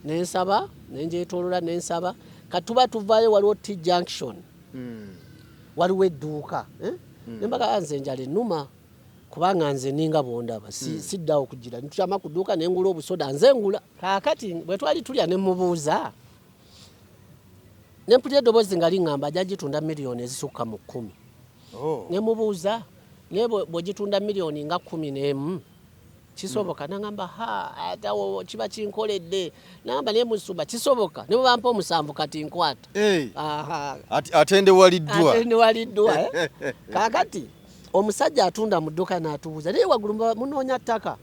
ne nsaba, ne ngyetoolola ne nsaba. Kati tuba tuvaayo waliwo T junction. Waliwo edduuka. Ne mbaga nze enjala ennuma kubanga nze ninga bw'ondaba siddawo kugira. Ntukyama ku dduuka ne ngula obusoda, nze ngula. Kaakati bwe twali tulya ne mubuuza, ne mpulira eddoboozi nga liŋŋamba ajja gitunda miliyoni ezisukka mu 10. Ne mubuuza naye bw'ogitunda miliyoni nga 11 kisoboka? Nagamba ha, ate awo kiba kinkoledde. Nagamba naye musumba kisoboka, ne bwe bampa omusanvu kati nkwata. Atendewaliddwa. Atendewaliddwa. Kaakati omusajja atunda mu dduuka n'atubuuza naye waggulu munoonya ttaka.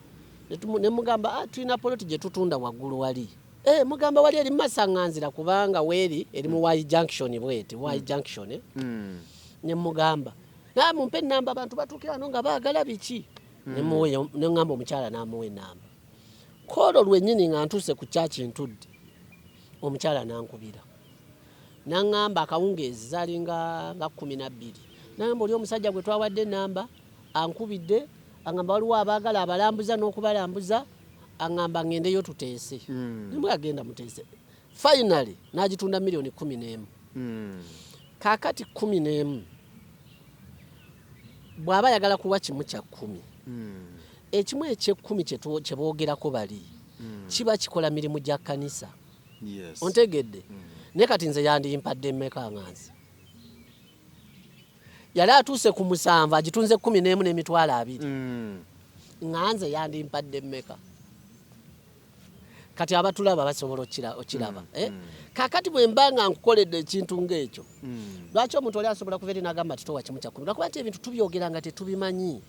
Ne mugamba, "Ah, tulina poloti gye tutunda waggulu wali." Eh, mugamba wali eri masaŋŋanzira, kubanga weeri eri mu Y junction bweti, Y junction, eh? Ne mugamba, "Na mumpe enamba, abantu batuuke wano nga baagala biki." Ne ŋŋamba omukyala n'amuwa enamba. Koolwo lwennyini nga ntuuse ku kyaki ntudde, omukyala n'ankubira n'aŋŋamba, akawungeezi zaalinga nga 12, n'aŋŋamba, "Oli omusajja gwe twawadde enamba ankubidde, aŋŋamba waliwo abaagala abalambuza n'okubalambuza, aŋŋamba ŋŋendeyo tuteese." Nemwe agenda muteese. Finally n'agitunda miliyoni 11. Kaakati 11, bw'aba ayagala kuwa 1/10, ekimu ekyekkumi kye boogerako bali kiba kikola mirimu gya kkanisa. Ontegedde? Naye kati nze yandimpadde mmeka nga nze yali atuuse ku 7, agitunze 11 n'emitwalo 20? Nga nze yandimpadde mmeka? Kati abatulaba basobola okiraba, eh? Kakati bwe mba nga nkukoledde ekintu ng'ekyo, lwaki omuntu oli asobola kuva eri n'agamba nti towa 1/10? Lwakuba nti ebintu tubyogera nga tetubimanyi.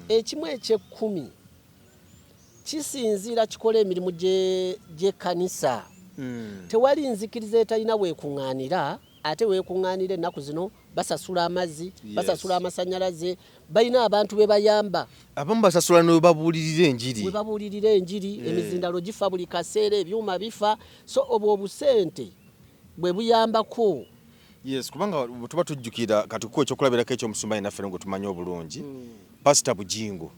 Ekimu ekyekkumi kisinziira kikola emirimu gy'ekkanisa. Tewali nzikiriza etalina weekuŋŋaanira, ate weekuŋŋaanira ennaku zino basasula amazzi, basasula amasannyalaze, balina abantu be bayamba. Abamu basasula ne babuulirira enjiri. We babuulirira enjiri. Emizindalo gifa buli kaseera, ebyuma bifa, so obwo obusente bwe buyambako. Yes, kubanga bwe tuba tujjukira, kati kuwa ekyokulabirako ekyomusumba yenaffe gwe tumanyi obulungi, Pasita Bujingo,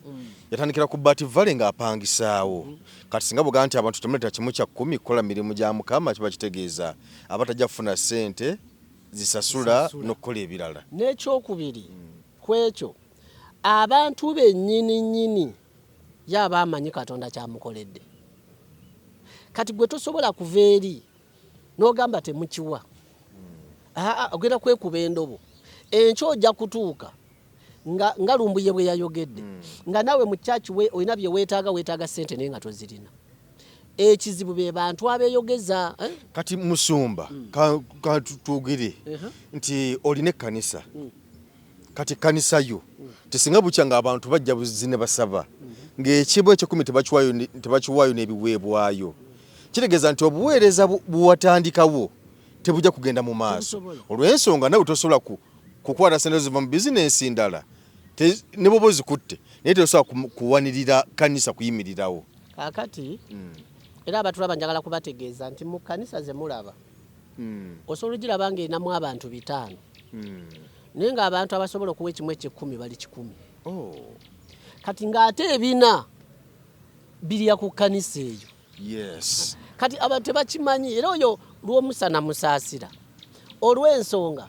yatandikira ku Bat Valley ng'apangisaawo. Kati singa bugamba nti abantu temuleeta 1/10 kukola mirimu gya Mukama, kiba kitegeeza aba tajja kufuna ssente zisasula Zisasula. n'okukola ebirala. N'ekyokubiri ku ekyo, abantu bennyini nnyini ye aba amanyi Katonda kyamukoledde. Kati gwe tosobola kuva eri n'ogamba temukiwa. Aa, ogenda kwekuba endobo. Enkya ojja kutuuka nga Lumbuye bwe yayogedde, nga naawe mu kyaki we olina bye weetaaga, weetaaga ssente naye nga tozirina. Ekizibu be bantu abeeyogeza, eh? Kati musumba, ka twogere nti olina ekkanisa. Kati ekkanisa yo tesinga bukya nga abantu bajja buzi ne basaba ng'ekimu ekyekumi tebakiwaayo n'ebiweebwayo, kitegeeza nti obuweereza buwatandikawo tebujja kugenda mu maaso. Tebusobola. Olw'ensonga nawe tosobola kukwata sente ziva mu bizinensi ndala, ne bwoba ozikutte, naye tosobola kuwanirira kanisa kuyimirirawo. Kaakati era abatulaba njagala kubategeeza nti mu kkanisa ze mulaba, osobola ogiraba ng'erinamu abantu 5, naye ng'abantu abasobola okuwa ekimu ekyekkumi bali 100. Kati ng'ate 400 birya ku kkanisa eyo. Kati abantu tebakimanyi. Era oyo Lw'omusana musaasira olw'ensonga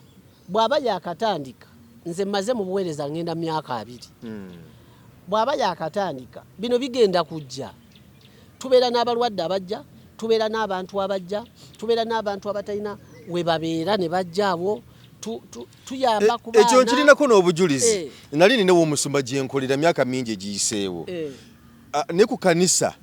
bw'aba yakatandika, nze mmaze mu buweereza ngenda myaka 20, bw'aba yakatandika, bino bigenda kujja. Tubeera n'abalwadde abajja, tubeera n'abantu abajja, tubeera n'abantu abatalina we babeera ne bajja awo. Tuyamba ku Ekyo baana. nkirinako n'obujulizi. Nali nina omusumba gye nkolera myaka mingi egiyiseewo. Ah, ne ku kanisa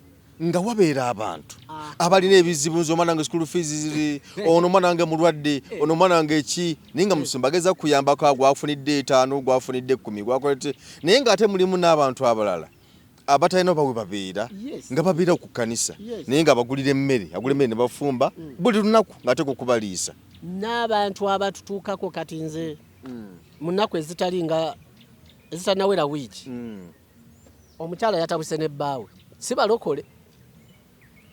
nga wabeera abantu abalina ebizibu, nze omwana wange school fees ziri, ono omwana wange mulwadde, ono omwana wange eki, naye nga musumba ageza kuyambako, gwafunidde 5, gwafunidde 10, gwakolete, naye ng'ate mulimu n'abantu abalala abatalina oba we babeera, nga babeera ku kanisa, naye nga bagulira emmere, agula emmere ne bafumba buli lunaku ng'ateeka okubaliisa. N'abantu abatutuukako. Kati nze mu nnaku ezitali nga ezitanawera wiiki, omukyala yatabuse ne bbaawe, si balokole.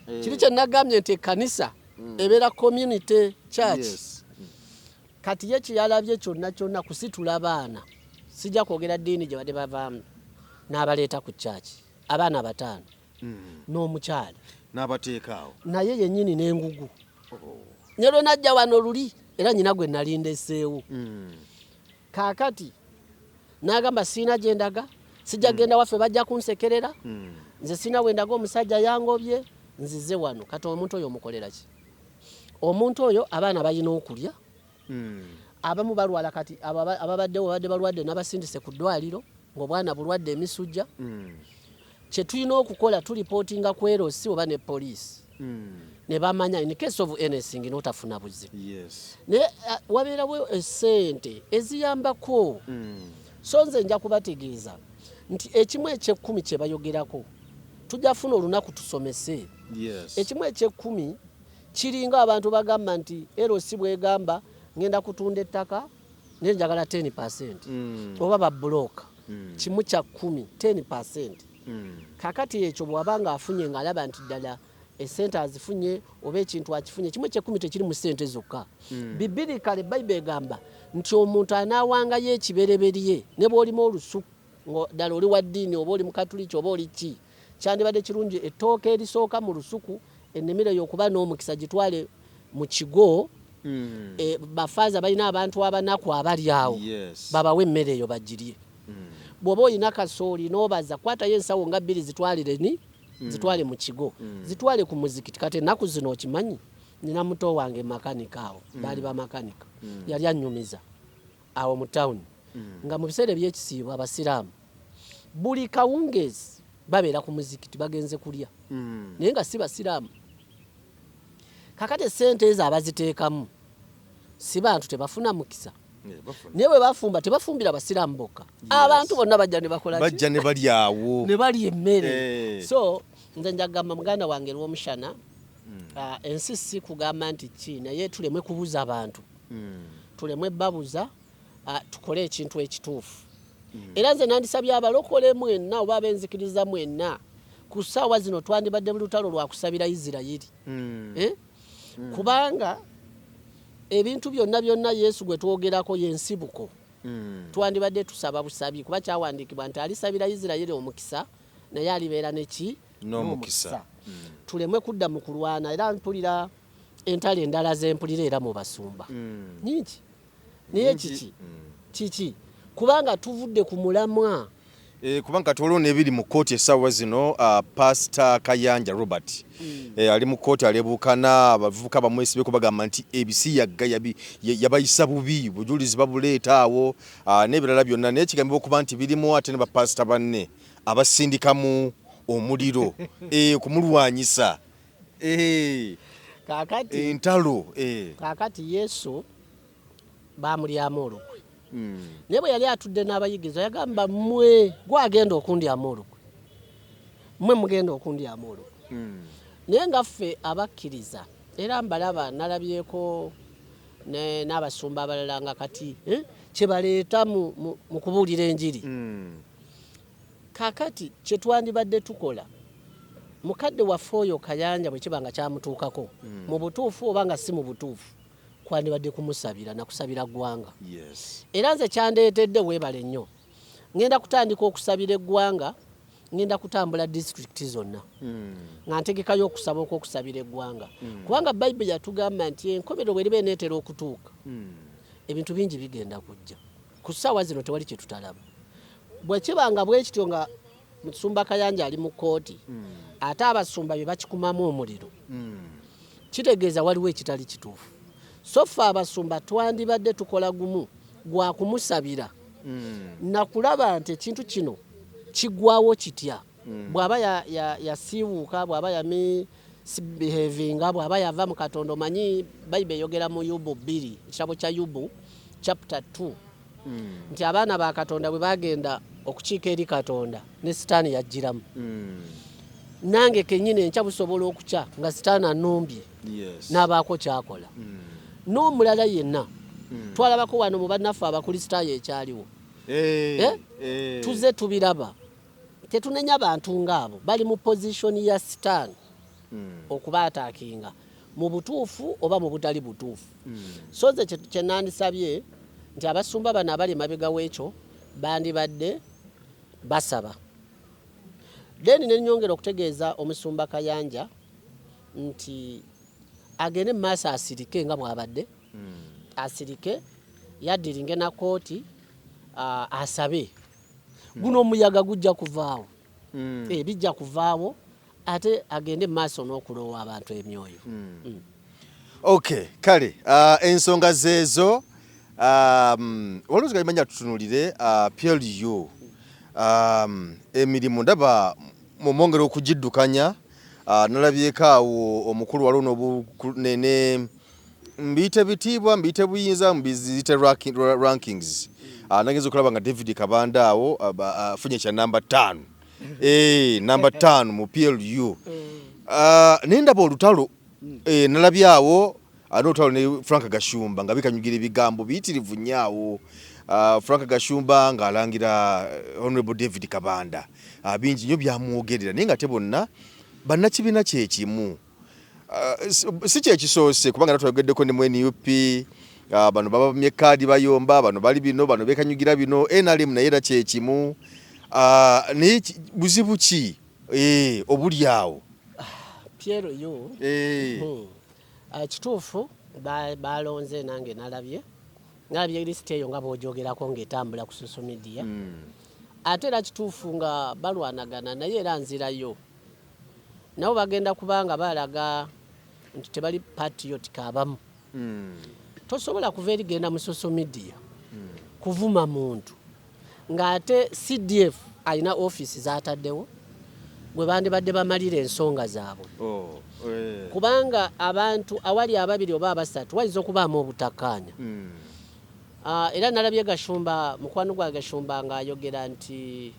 Kiri kye nagambye nti ekkanisa ebeera community church. Kati ye kyeyalabye kyonna kyonna kusitula baana, sijja kwogera ddiini gye badde bavaamu, n'abaleeta ku church, abaana 5 n'omukyala. N'abateekaawo. Naye yennyini n'engugu ne lwe najja wano luli, era nyina gwe nali ndeseewo. Kaakati n'agamba, "Siina gye ndaga, sijja genda waffe, bajja kunsekerera. Nze siina we ndaga, omusajja yangobye, nzize wano." Kati omuntu oyo omukolera ki? Omuntu oyo abaana balina okulya, abamu balwala. Kati ababaddewo babadde balwadde, n'abasindise ku ddwaliro ng'obwana bulwadde emisujja. Kye tulina okukola, tulipootinga ku LC oba ne poliisi ne bamanya in case of anything n'otafuna buzibu. Naye wabeerawo esente eziyambako. So nze nja kubategeeza nti ekimu ekyekkumi kye bayogerako, tulina Tujja funa olunaku tusomese. Ekimu ekyekumi kiringa abantu bagamba nti LC bwegamba ngenda kutunda ettaka naye njagala 10% oba babulooka kimu kya 10, 10%. Kakati ekyo bw'aba nga afunye ng'alaba nti ddala esente azifunye oba ekintu akifunye, kimu ekyekumi tekiri mu ssente zokka. Bibirikale Bayibuli egamba nti omuntu anaawangayo ekibereberye ne bw'olima olusuku ddala oli wa ddiini oba oli mukatuliki oba oli ki, kyandibadde kirungi ettooke erisooka mu lusuku ennimiro y'okuba n'omukisa gitwale mu kigo. Bafaaza balina abantu abanaku abali awo, babawe emmere eyo bagirye. Bw'oba olina kasooli n'obaza, kwatayo ensawo nga 2 zitwalire ni zitwale mu kigo, zitwale ku muzikiti. Kati ennaku zino okimanyi, nina muto wange makanika awo, baali bamakanika, yali annyumiza awo mu tawuni nga mu biseera eby'ekisiibo abasiraamu buli kawungeezi babeera ku muzikiti bagenze kulya, naye nga si basiraamu. Kakati essente ezo abaziteekamu si bantu, tebafuna mukisa. Naye bwe bafumba tebafumbira basiraamu bokka, abantu bonna bajja ne bakola ki? Bajja ne balyawo, ne balya emmere. So nze njagamba muganda wange Lwomushana, ensi si kugamba nti ki, naye tulemwe kubuza abantu, tulemwe babuza, tukole ekintu ekituufu. Era nze nandisabye abalokole mwenna oba ab'enzikiriza mwenna, ku ssaawa zino twandibadde mu lutalo lwa kusabira Isirayiri. Kubanga ebintu byonna byonna Yesu gwe twogerako y'ensibuko. Twandibadde tusaba busabi, kuba kyawandiikibwa nti alisabira Isirayiri omukisa naye alibeera ne ki? N'omukisa. Tulemwe kudda mu kulwana. Era mpulira entalo endala zempulira era mu basumba nyingi, naye kiki kiki? Kubanga tuvudde ku mulamwa. Kubanga kati waliwo n'ebiri mu kkooti essaawa zino. Pasita Kayanja Robert ali mu kkooti alebuukana, abavubuka bamwesibeko bagamba nti ebisiyaga yabayisa bubi, bujulizi babuleeta awo n'ebirala byonna, naye kigambibwa okuba nti birimu ate ne bapasita banne abasindikamu omuliro kumulwanyisa. Kaakati entalo. Kaakati Yesu bamulyamu olukwe, naye bwe yali atudde n'abayigirizwa yagamba, mmwe gwagenda okundyamu olukwe, mmwe mugenda okundyamu olukwe. Naye nga ffe abakkiriza, era mbalaba nalabyeko n'abasumba abalala nga kati kyebaleeta mu kubuulira enjiri. Kaakati kye twandibadde tukola, mukadde waffe oyo Kayanja bwe kiba nga kyamutuukako mu butuufu oba nga si mu butuufu, kwandibadde kumusabira nakusabira ggwanga. Era nze kyandeetedde, weebale nnyo, ngenda kutandika okusabira eggwanga, ngenda kutambula disitulikiti zonna nga ntegekayo okusaba okw'okusabira eggwanga, kubanga Bayibuli yatugamba nti enkomerero bweriba eneetera okutuuka, ebintu bingi bigenda kujja. Ku ssaawa zino tewali kye tutalaba. Bwe kiba nga bwe kityo, nga musumba Kayanja ali mu kkooti, ate abasumba bye bakikumamu omuliro, kitegeeza waliwo ekitali kituufu. So ffe abasumba twandibadde tukola gumu gwa kumusabira nakulaba nti ekintu kino kiggwawo kitya. Bw'aba yasiiwuuka, bw'aba yamisbehavinga, bw'aba yava mu Katonda, omanyi Bayibuli eyogera mu Yubu 2, ekitabo kya Yubu chapter 2, nti abaana ba Katonda bwe bagenda okukiika eri Katonda ne Sitaani yajjiramu. Nange kennyini enkya busobola okukya nga Sitaani anumbye n'abaako kyakola n'omulala yenna. Twalabako wano mu bannaffe Abakristaayo ekyaliwo. Tuze tubiraba, tetunenya bantu ngaabo bali mu position ya Sitaani okubaataakinga mu butuufu oba mu butali butuufu. So nze kye nandisabye nti abasumba bano abali emabega w'ekyo bandibadde basaba. Then ne nyongera okutegeeza omusumba Kayanja nti agende mu maaso asirike nga bw'abadde asirike, yaddiringe na kooti, asabe. Guno omuyaga gujja kuvaawo, bijja kuvaawo, ate agende mu maaso n'okuloowa abantu emyoyo. Okay, kale ensonga zeezo. Waliwo zigambanya tutunulire PLU, emirimu ndaba mumwongera okugiddukanya. Nalabyeko awo omukulu waliwo ne mbiyite bitiibwa, mbiyite buyinza, mbiyite rankings. Nagenza okulaba nga David Kabanda awo afunye kya namba 5. Namba 5 mu PLU. Naye ndaba olutalo, nalabye awo n'olutalo ne Frank Gashumba nga bikanyugira ebigambo biyitirivu nnyo awo. Frank Gashumba ng'alangira Honorable David Kabanda, bingi nnyo byamwogerera, naye nga te bonna bannakibiina kye kimu. Si kyekisoose, kubanga natwayogeddeko ne mu NUP, bano babamye kaadi bayomba, bano bali bino, bano bekanyugira bino. NRM naye era kyekimu. Naye buzibu ki obuli awo? PLU kituufu balonze, nange nalabye lisiti eyo nga bw'ogyogerako ng'etambula ku social media. Ate era kituufu nga balwanagana, naye era nzirayo nabo bagenda kubanga balaga nti tebali patriotic abamu. Tosobola kuva eri genda mu social media kuvuma muntu ng'ate CDF alina ofiisi z'ataddewo gwe bandibadde bamalira ensonga zaabwe. Oh. Kubanga abantu awali ababiri oba abasatu wayinza okubaamu obutakkaanya. Era nalabye Gashumba, mukwano gwa Gashumba, ng'ayogera nti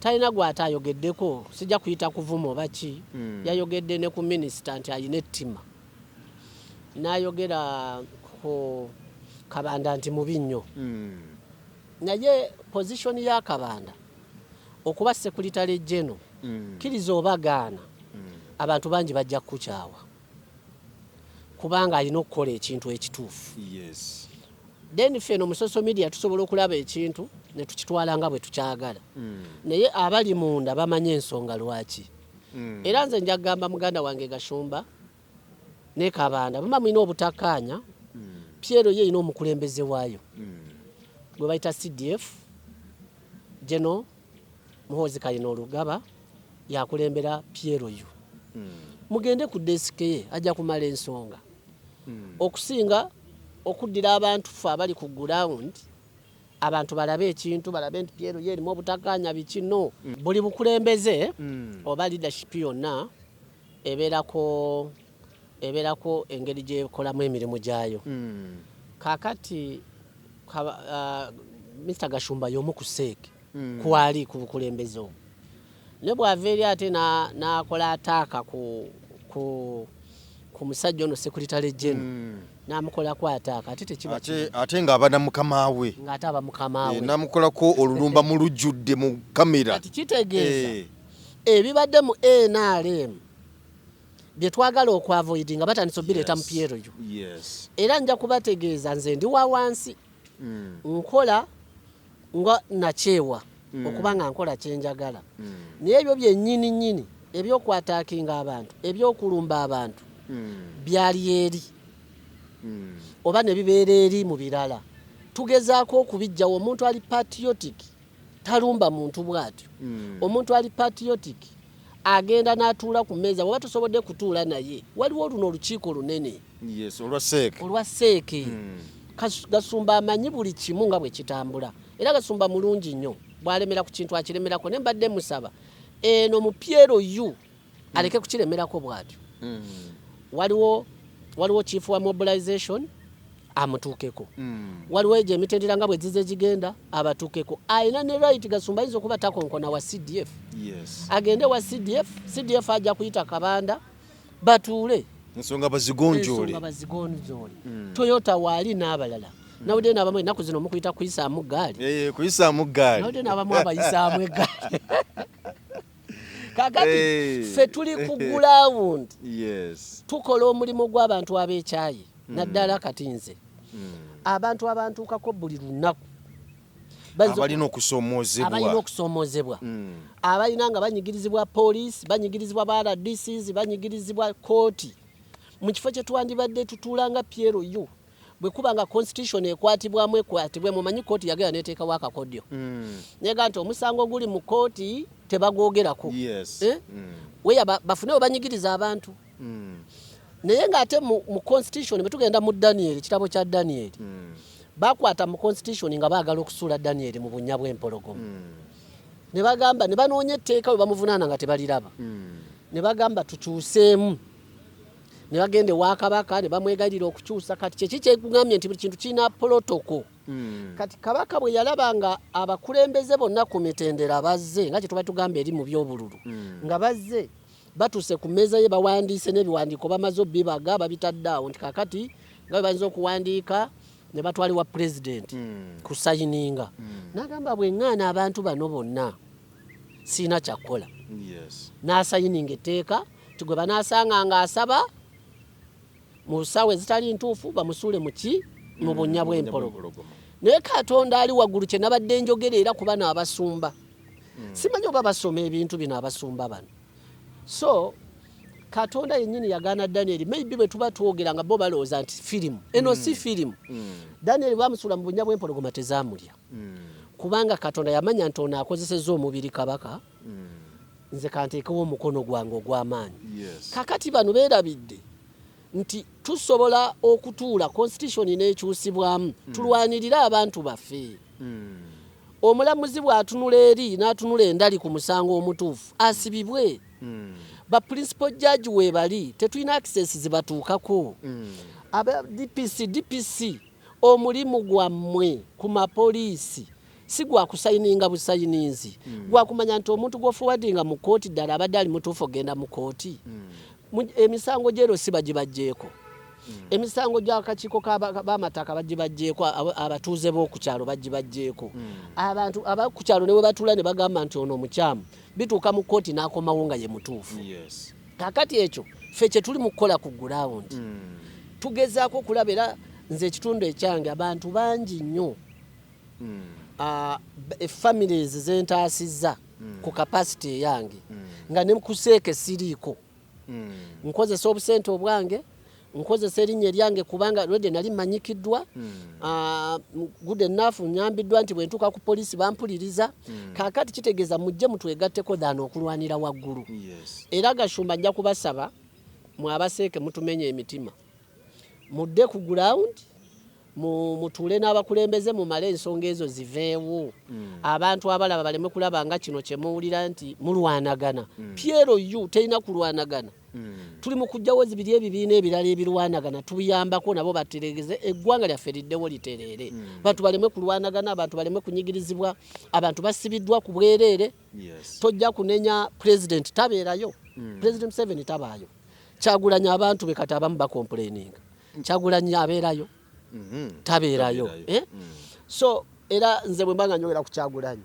talina gw'ate ayogeddeko, sijja kuyita kuvuma oba ki. Yayogedde ne ku minisita nti alina ettima, n'ayogera ku Kabanda nti mubi nnyo. Naye position ya Kabanda okuba secretary general, kkiriza oba gaana, abantu bangi bajja kukukyawa kubanga alina okukola ekintu ekituufu. Then ffe eno mu social media tusobola okulaba ekintu ne tukitwala nga bwe tukyagala, naye abali munda bamanyi ensonga lwaki. Era nze nja kugamba muganda wange Gashumba ne Kabanda, bama mulina obutakkaanya, PLU ye erina omukulembeze waayo gwe bayita CDF General Muhoozi Kainerugaba, yakulembera PLU. Mugende ku desk ye, ajja kumala ensonga okusinga okuddira abantu ffe abali ku ground, abantu balabe ekintu, balabe nti PLU ye erimu obutakkaanya biki. No, buli bukulembeze oba leadership yonna ebeerako engeri gyekolamu emirimu gyayo. Kaakati Mr Gashumba y'omu ku CEC kwali ku bukulembeze obwo, ne bw'ava eri ate n'akola attack ku musajja ono secretary general, n'amukolako attack, ate tekiba Ate ng'aba na mukama we. Ng'ate aba mukama we. N'amukolako olulumba mu lujjudde mu kamera. Kati kitegeeza ebibadde mu NRM bye twagala okwavoidinga nga batandise obireeta mu PLU. Era nja kubategeeza, nze ndi wa wansi, nkola nga nakyewa okuba nga nkola kyenjagala, naye ebyo byennyini nnyini ebyokwataakinga abantu, ebyokulumba abantu, byali eri oba ne bibeera eri mu birala, tugezaako okubijjawo. Omuntu ali patriotic talumba muntu bw'atyo. Omuntu ali patriotic agenda n'atuula ku mmeeza, bw'oba tosobodde kutuula naye, waliwo luno olukiiko lunene. Yes, olwa CEC. Olwa CEC. Gasumba amanyi buli kimu nga bwe kitambula, era Gasumba mulungi nnyo, bw'alemera ku kintu akiremerako. Ne mbadde musaba eno mu PLU aleke kukiremerako bw'atyo. Waliwo chief wa mobilization, amutuukeko. Waliwo egyo emitendera nga bwe zize gigenda, abatuukeko. Alina ne right, Gasumba ayinza okuba takonkona wa CDF. Agende wa CDF, CDF ajja kuyita Kabanda batuule. Ensonga bazigonjoole. Ensonga bazigonjoole. Toyota waali n'abalala. Nawudde n'abamu ennaku zino mukuyita kuyisaamu ggaali. Kuyisaamu ggaali. Nawudde n'abamu abayisaamu eggaali. Kakati ffe tuli ku ground, tukola omulimu gw'abantu ab'ekyayi, naddala kati nze abantu abantuukako buli lunaku Abalina okusoomoozebwa. Abalina okusoomoozebwa, abalina nga banyigirizibwa poliisi, banyigirizibwa ba RDCs, banyigirizibwa kooti. Mu kifo kye twandibadde tutuula nga PLU, bwe kuba nga constitution ekwatibwamu, ekwatibwemu. Omanyi kooti yagenda neteekawo akakodyo nega nti omusango guli mu kooti tebagwogerako. Eh? Weya bafune we banyigiriza abantu, naye ng'ate mu constitution, bwe tugenda mu Daniel, ekitabo kya Daniel, bakwata mu constitution nga baagala okusuula Daniel mu bunnya bw'empologoma, ne bagamba, ne banoonya etteeka we bamuvunaana nga tebaliraba, ne bagamba tukyuseemu, ne bagenda ewa kabaka ne bamwegayirira okukyusa. Kati kyeki kyekugambye nti buli kintu kirina protocol. Kati kabaka bwe yalaba nga abakulembeze bonna ku mitendera bazze, nga kye tuba tugamba eri mu by'obululu, nga bazze batuuse ku mmeeza ye, bawandiise n'ebiwandiiko bamaze obibaga, babitadde awo nti kakati nga bwe bayinza okuwandiika ne batwala ewa pulezidenti kusayininga. N'agamba bwe ŋŋaana abantu bano bonna sirina kyakukola. N'asayininga etteeka nti gwe banaasanga ng'asaba mu ssaawa ezitali ntuufu bamusuule mu ki, mu bunnya bw'empologoma. Naye Katonda ali waggulu, kye nabadde njogera era ku bano abasumba, simanyi oba basoma ebintu bino abasumba bano. So Katonda yennyini yagaana Danieri. Maybe bwe tuba twogera nga bo balowooza nti firimu eno, si firimu. Danieri bamusuula mu bunnya bw'empologoma tezaamulya, kubanga Katonda yamanya nti ono akozesezza omubiri kabaka, nze kanteekewo omukono gwange ogw'amaanyi. Kakati bano beerabidde nti tusobola okutuula constitution n'ekyusibwamu, tulwanirire abantu baffe. Omulamuzi bw'atunula eri n'atunula endali ku musango omutuufu asibibwe. Ba principal judge weebali, tetulina access zibatuukako. Aba DPC, DPC, omulimu gwammwe ku mapoliisi si gwa kusayininga busayininzi, gwakumanya nti omuntu gw'oforwardinga mu kooti ddala abadde ali mutuufu ogenda mu kooti. Emisango gyero si bagibajjeeko, emisango gy'akakiiko b'amataka bagibajjeeko, abatuuze b'oku kyalo bagibajjeeko. Abantu abaku kyalo ne bwe batuula ne bagamba nti ono omukyamu, bituuka mu kooti n'akomawo nga ye mutuufu. Kakati ekyo ffe kye tuli mu kukola ku ground, tugezaako okulaba. Era nze ekitundu ekyange abantu bangi nnyo, families zentaasizza ku capacity eyange nga ne kuseeke siriiko. Nkozesa obusente obwange, nkozesa erinnya eryange, kubanga already nali manyikiddwa. Good enough, nyambiddwa nti bwe ntuuka ku poliisi bampuliriza. Kaakati kitegeeza mujje mutwegatteko than okulwanira waggulu. Era Gashumba, nja kubasaba mwe abaseeke mutumenya emitima, mudde ku ground, mutuule n'abakulembeze, mumale ensonga ezo ziveewo. Abantu abalaba baleme kulaba nga kino kye muwulira nti mulwanagana. PLU terina kulwanagana. Tuli mu kuggyawo zibiri ebibiina ebirala ebirwanagana, tubiyambako nabo batereeze eggwanga lyaffe liddewo litereere. Abantu baleme kulwanagana, abantu baleme kunyigirizibwa, abantu basibiddwa ku bwereere. Tojja kunenya president, tabeerayo. President Museveni tabaayo. Kyagulanyi abantu be kati abamu bacomplaininga, Kyagulanyi abeerayo? Tabeerayo. Tabeerayo. Eh? So era nze bwe mba nga njogera ku Kyagulanyi,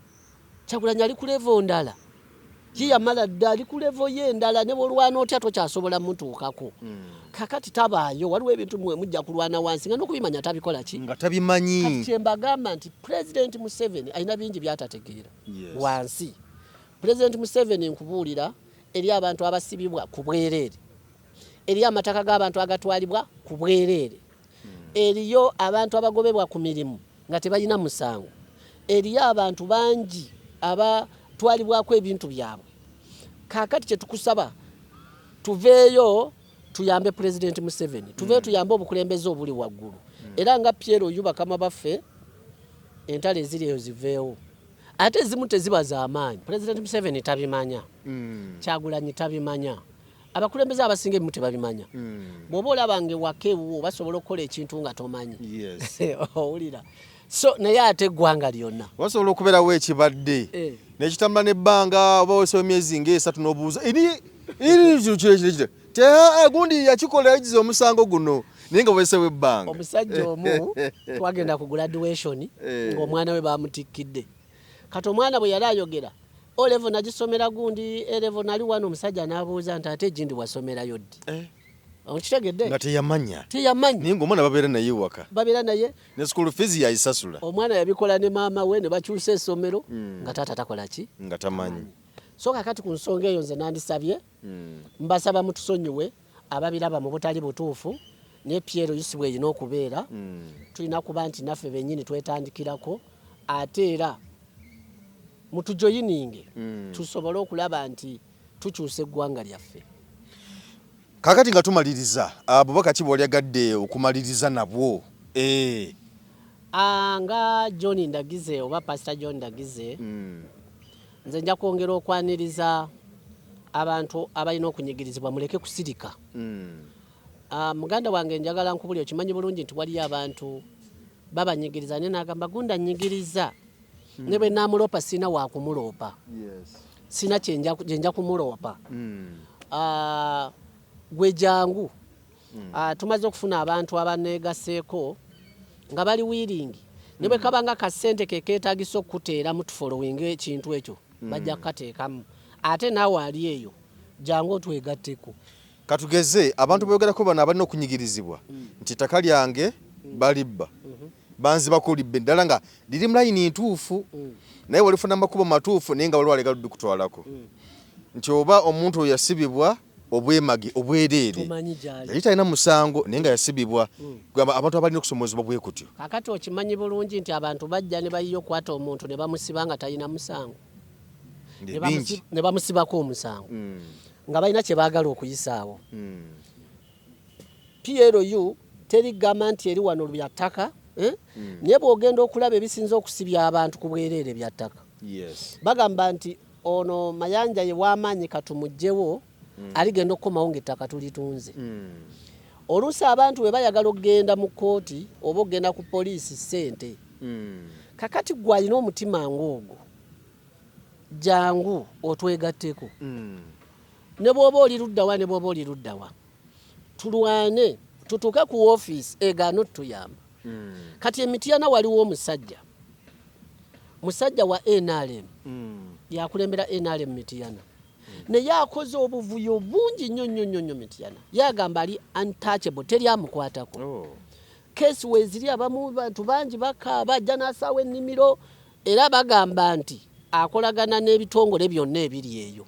Kyagulanyi ali ku level ndala, ye yamala dda, ali ku level ye endala, ne bwolwana otya tokyasobola mutuukako. Kakati tabaayo. Waliwo ebintu mwe mujja kulwana wansi nga n'okubimanya tabikola ki, nga tabimanyi. Kati kyembagamba nti President Museveni alina bingi byatategeera wansi. President Museveni, nkubuulira, eri abantu abasibibwa ku bwereere, eri amataka g'abantu agatwalibwa ku bwereere, eriyo abantu abagobebwa ku mirimu nga tebalina musango, eriyo abantu bangi abatwalibwako ebintu byabwe. Kaakati kyetukusaba, tuveeyo tuyambe Pulezidenti Museveni, tuveeyo tuyambe obukulembeze obuli waggulu. Era nga PLU, bakama baffe, entalo eziri eyo ziveewo, ate ezimu teziba z'amaanyi. Pulezidenti Museveni tabimanya, Kyagulanyi tabimanya, abakulembeze abasinga ebimu tebabimanya. Bw'oba olaba nga ewaka ewuwo basobola okukola ekintu nga tomanyi, owulira? So naye ate eggwanga lyonna Wasobola okubeerawo ekibadde nekitambula nebbanga, oba wesewo emyezi ngaesatu n'obuuza eri eri kino kino kino kino ti "Ah, gundi yakikola, yagize omusango guno," naye nga wesewo ebbanga. Omusajja omu twagenda ku graduation ng'omwana we bamutikkidde. Kati omwana bwe yali ayogera, O level nagisomera gundi, A level nali wano, omusajja n'abuuza nti, "Ate gindi wasomerayo ddi?" Okitegedde? Nga teyamanya. Teyamanyi. Naye ng'omwana babeera naye ewaka. Babeera naye. Ne school fees yayisasula. Omwana yabikola ne maama we ne bakyusa essomero nga taata takola ki? Nga tamanyi. So kakati ku nsonga eyo nze nandisabye, mbasaba mutusonyiwe ababiraba mu butali butuufu, naye PLU si bwerina okubeera. Tulina kuba nti naffe bennyini twetandikirako, ate era mutujoyininge tusobole okulaba nti tukyusa eggwanga lyaffe. Kaakati nga tumaliriza, bubaka ki bw'olyagadde okumaliriza nabwo? Nga John Ndagize oba Pastor John Ndagize, nze nja kwongera okwaniriza abantu abalina okunyigirizibwa, muleke kusirika. Muganda wange, njagala nkubuli, okimanyi bulungi nti waliyo abantu Babanyigiriza, naye nagamba gunda nyigiriza ne bwe namuloopa sirina wakumuloopa, sirina kyenja kumuloopa. Gwe jangu. Tumaze okufuna abantu abaneegaseeko nga bali willing, ne bwe kaba nga kasente ke keetagisa okukuteeramu tufollowinga ekintu ekyo, bajja kukateekamu. Ate naawe ali eyo, jangu otwegatteko. Katugeze abantu boyogerako bano abalina okunyigirizibwa nti ettaka lyange balibba, banzibako libba eddala nga liri mu layini ntuufu, naye walifuna makubo matuufu, naye nga waliwo alega ludikutwalako, nti oba omuntu oyo yasibibwa obwemage obwereere, Tomanyi gy'ali. yali talina musango naye nga yasibibwa. Gamba abantu abalina okusomozebwa bwe kutyo. Kakati okimanyi bulungi nti abantu bajja ne bayiya okukwata omuntu ne bamusiba nga talina musango, Nde bingi. Ne bamusibako omusango nga balina kye baagala okuyisaawo. PLU teri gamba nti eri wano bya ttaka, eh? Naye bw'ogenda okulaba ebisinza okusibya abantu ku bwereere bya ttaka. Bagamba nti ono Mayanja ye w'amaanyi, katumuggyewo, aligenda okukomawo ng'ettaka tulitunze. Oluusi abantu bwe bayagala okugenda mu kkooti oba okugenda ku poliisi, ssente. Kakati gwe alina omutima ng'ogwo, jangu otwegatteko. Ne bw'oba oli luddawa, ne bw'oba oli luddawa, tulwane tutuuke ku woofiisi egaana otuyamba. Kati Emityana waliwo omusajja, musajja wa NRM, yakulembera NRM Mityana, naye akoze obuvuyo bungi nnyo nnyo nnyo nnyo Mityana. Yagamba ali untouchable, teri amukwatako. Keesi weeziri, abamu bantu bangi bakaaba, ajja n'asaawa ennimiro, era bagamba nti akolagana n'ebitongole byonna ebiri eyo.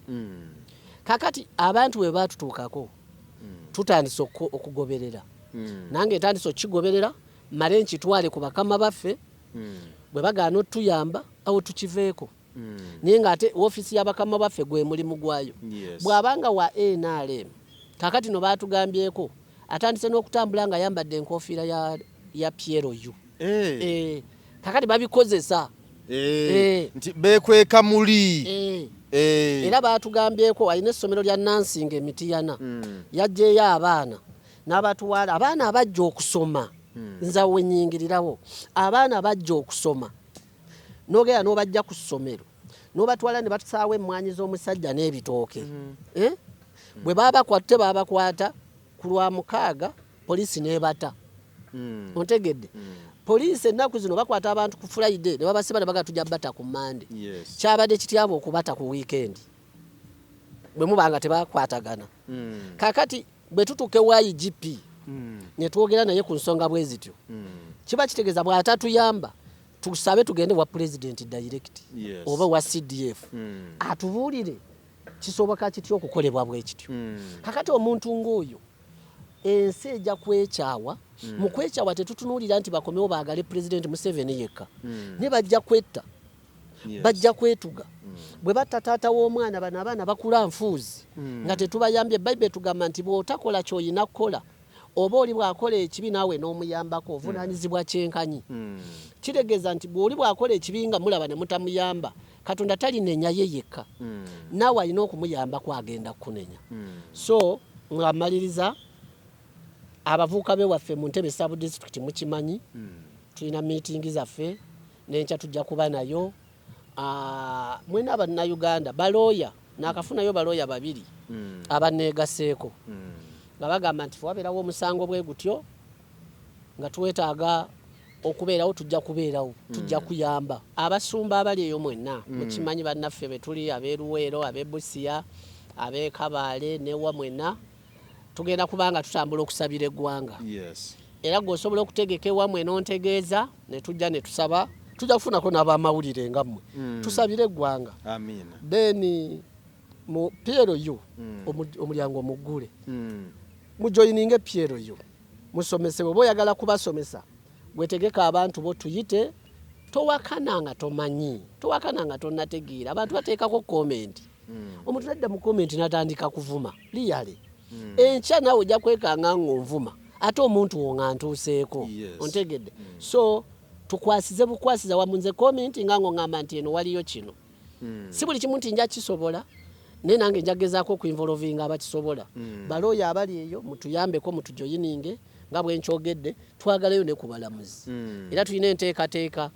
Kakati abantu bwe batutuukako, tutandise okugoberera. Nange ntandise okukigoberera, male nkitwale ku bakama baffe. Bwe bagaana otuyamba, awo tukiveeko. Naye ng'ate woofiisi y'abakama baffe gwe mulimu gwayo. Bw'abanga wa NRM, kakati no baatugambyeko atandise n'okutambula ng'ayambadde enkofiira ya PLU. Kakati babikozesa. Nti beekweka muli. Era baatugambyeko alina essomero lya Nansinga Emitiyana, yaggyeyo abaana n'abatwala, abaana abajja okusoma. Nze awo wenyingirirawo, abaana bajja okusoma, n'ogenda n'obajja ku ssomero n'obatwala ne batusaawo emmwanyi z'omusajja n'ebitooke. Eh? Bwe babakwata, babakwata ku lwa mukaaga, poliisi n'ebata. Ontegedde? Poliisi ennaku zino bakwata abantu ku Friday ne babasiba ne baga tujja bata ku Mande. Kyabadde kityabo okubata ku weekend bwe muba nga tebakwatagana. Kakati bwe tutuuka ewa IGP ne twogera naye ku nsonga bwe zityo, kiba kitegeeza bw'atatuyamba, tusabe tugende wa Pulezidenti direct oba wa CDF atubuulire kisoboka kitya okukolebwa bwe kityo. Kakati omuntu ng'oyo ensi ejja kwekyawa. Mu kwekyawa tetutunuulira nti bakomewo baagale Pulezidenti Museveni yekka, naye bajja kwetta, bajja kwetuga. Bwe batta taata w'omwana, bano abaana bakula nfuuzi nga tetubayambye. Bayibuli etugamba nti bw'otakola ky'olina kukola, oba oli bw'akola ekibi naawe n'omuyambako, ovunaanyizibwa kyenkanyi. Kitegeeza nti bw'oli bw'akola ekibi nga mulaba ne mutamuyamba, Katonda talinenya ye yekka, naawe alina okumuyambako agenda kukunenya. So nga mmaliriza, abavubuka bewaffe mu Ntebe sub district, mukimanyi tulina meeting zaffe, n'enkya tujja kuba nayo. Mwena Abannayuganda, balooya, nakafunayo balooya babiri abaneegaseeko nga bagamba nti wabeerawo omusango bwe gutyo nga twetaaga okubeerawo, tujja kubeerawo, tujja kuyamba. Abasumba abali eyo mwenna, mukimanyi bannaffe be tuli ab'e Luweero, ab'e Busia, ab'e Kabaale newa mwenna, tugenda kubanga tutambula okusabira eggwanga. Era gwe osobola okutegeka ewammwe n'ontegeeza ne tujja ne tusaba, tujja kufunako n'abamawulire nga mmwe, tusabire eggwanga. Amiina. Then mu PLU, omulyango omuggule, mujoyininge PLU, musomesebwe. Oba oyagala kubasomesa, gwetegeka abantu bo tuyite. Towakana nga tomanyi, towakana nga tonategeera. Abantu bateekako comment, omuntu nadda mu comment natandika kuvuma liyale. Enkya naawe ojja kwekanga ng'onvuma, ate omuntu wo nga ntuuseeko. Ontegedde? So tukwasize bukwasiza wamu. Nze comment nga ng'oŋŋamba nti eno waliyo kino, si buli kimu nti nja kisobola, naye nange nja gezaako okuinvolvinga abakisobola. Balooya abali eyo, mutuyambeko, mutujoyininge. Nga bwe nkyogedde, twagalayo ne ku balamuzi. Era tulina enteekateeka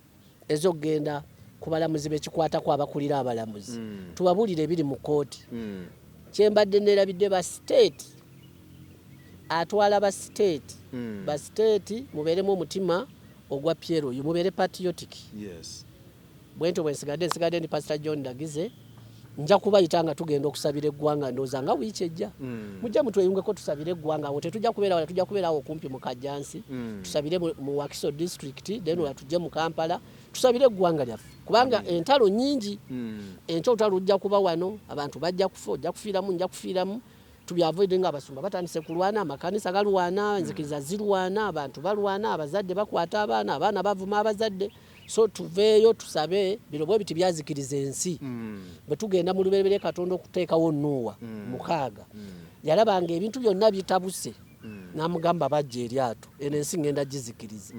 ez'okugenda ku balamuzi bekikwatako, abakulira abalamuzi, tubabuulire ebiri mu kkooti. Kyembadde neerabidde, ba state, atwala ba state, ba state mubeeremu omutima ogwa PLU, mubeere patriotic. Bwentyo bwe nsigadde ndi Pastor John Ndagize. Nja kubayita nga tugenda okusabira eggwanga, ndowooza nga wiiki ejja. Mujje mutweyungeko tusabire eggwanga. Awo tetujja kubeera wala, tujja kubeera awo okumpi mu Kajjansi. Tusabire mu Wakiso district, then olwo tujje mu Kampala tusabire eggwanga lyaffe, kubanga entalo nnyingi. Enkya olutalo lujja kuba wano, abantu bajja kufa, ojja kufiiramu, nja kufiiramu. Tubyavoide nga abasumba batandise kulwana, amakanisa galwana, enzikiriza zirwana, abantu balwana, abazadde bakwata abaana, abaana bavuma abazadde. So tuveeyo tusabe. Bino bwe biti byazikiriza ensi. Bwe tugenda mu lubereberye, Katonda okuteekawo Nuuwa 6, yalabanga ebintu byonna bitabuse, n'amugamba bajja eryato, eno ensi ngenda gizikiriza.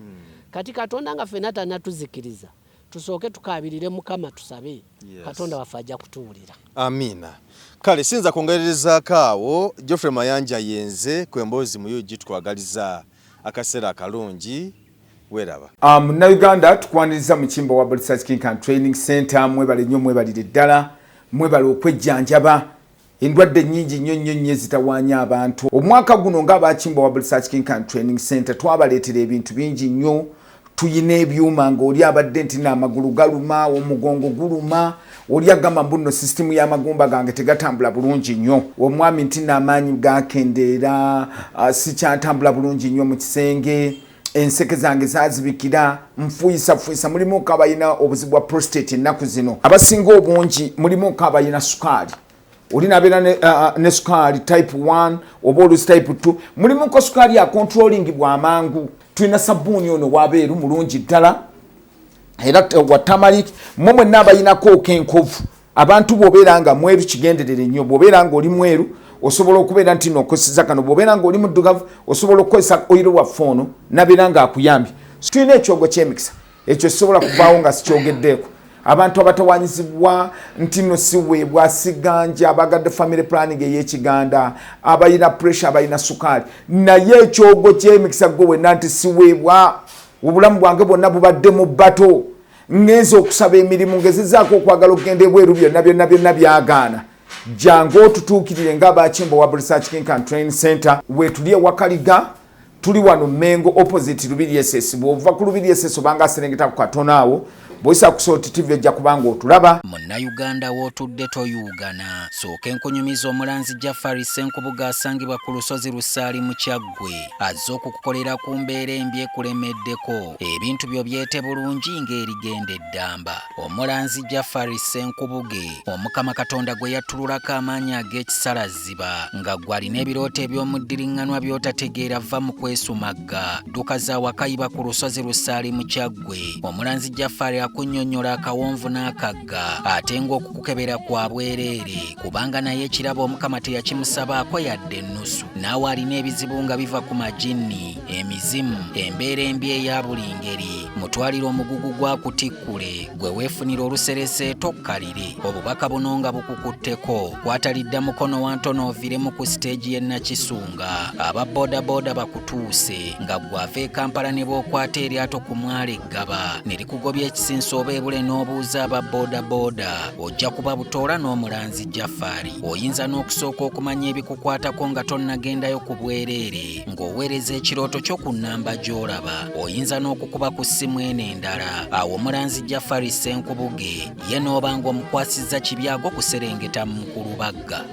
Kati Katonda nga ffenna tannatuzikiriza, tusooke tukaabirire Mukama, tusabe. Katonda waffe ajja kutuwulira. Amiina. Kale siyinza kwongererezaako awo. Geoffrey Mayanja yenze ku Emboozi mu UG. Tukwagaliza akaseera akalungi, weeraba. Munnayuganda, tukwaniriza mu Kimbo wa Research Clinic and Training Center. Mwebale nnyo, mwebalire ddala, mwebale okwejjanjaba endwadde nnyingi nnyo nnyo nnyo ezitawaanya abantu. Omwaka guno ng'abakimba wa Research Clinic and Training Center twabaleetera ebintu bingi nnyo. Tuyina ebyuma ng'oli abadde nti naamagulu galuma, omugongo guluma, oli agamba mbu nno sisitimu y'amagumba gange tegatambula bulungi nnyo, omwami nti naamaanyi gakendeera, sikyatambula bulungi nnyo mu kisenge, enseke zange zazibikira, nfuyisafuuyisa. Mulimuko abalina obuzibu bwa prostate. Ennaku zino abasinga obungi mulimuko abalina sukaali, oli nabeera ne sukaali type 1 oba olusi type 2. Mulimuko sukaali acontrolling bwamangu. Tulina sabbuuni ono wabeeru mulungi ddala era wa turmeric. Mwe mwenna abayinako okenkovu, abantu bw'obeera nga mweru, kigenderere nnyo. Bw'obeera nga oli mweru, osobola okubeera nti nokozesa kano. Bw'obeera nga oli muddugavu, osobola okukozesa oil waffe ono nabeera nga akuyambye. Tulina ekyogo ky'emikisa, ekyo sisobola kuvaawo nga sikyogeddeeko. Abantu abatawanyizibwa nti no siweebwa, siganja, abagadde family planning ey'ekiganda, abalina pressure, abalina sukaali. Naye ekyogo ky'emikisa, gwe wenna nti siweebwa, obulamu bwange bwonna bubadde mu bato, ngenza okusaba emirimu, ngezezaako okwagala okugenda ebweru, byonna byonna byonna byagaana, jangu otutuukirire ng'abakimbo wa Research Clinic and Training Center. Wetuli ewakaliga, tuli wano Mengo, opposite Lubiri SS. Bw'ova ku Lubiri SS obanga aserengeta ku katono awo, bw'oyisa ku Salt TV ojja kubanga otulaba. Munnayuganda, w'otudde toyuugana. Sooka enkunyumiza omulanzi Jafari Ssenkubuga asangibwa ku lusozi Lusaali mu Kyaggwe, azze okukukolera ku mbeera embi ekulemeddeko, ebintu byo byete bulungi ng'erigenda eddamba. Omulanzi Jafari Ssenkubuge, Omukama Katonda gwe yattululako amaanyi ag'ekisalaziba, nga gwe alina ebirooto eby'omuddiriŋŋanwa by'otategeera, va mu kwesumagga, dduka za wakayiba ku lusozi Lusaali mu Kyaggwe. Omulanzi Jafari akunnyonnyola akawonvu n'akagga, ate ng'okukukebera kwa bwereere, kubanga naye ekirabo Omukama teyakimusabaako yadde ennusu. Naawe alina ebizibu nga biva ku majinni, emizimu, embeera embi eya buli ngeri, mutwalire omugugu gwa kutikkule, gwe weefunira oluserese tokkalire. Obubaka buno nga bukukutteko, kwatalidda mukono wantono oviremu ku siteegi y'e Nakisunga, aba boodabooda bakutuuse. Nga gwe ava e Kampala, ne bw'okwata eryato ku mwalo eggaba ne likugobya ekisinso oba ebule n'obuuza aba boodabooda, ojja kuba butoola n'omulanzi Jafari. Oyinza n'okusooka okumanya ebikukwatako nga tonnagendayo ku bwereere, ng'oweereza ekirooto kyo ku nnamba gy'olaba. Oyinza n'okukuba ku ssimu eno endala. Awo omulanzi Jafari Ssenkubuge ye n'oba ng'omukwasizza kibyago kuserengeta mu Mukulubagga.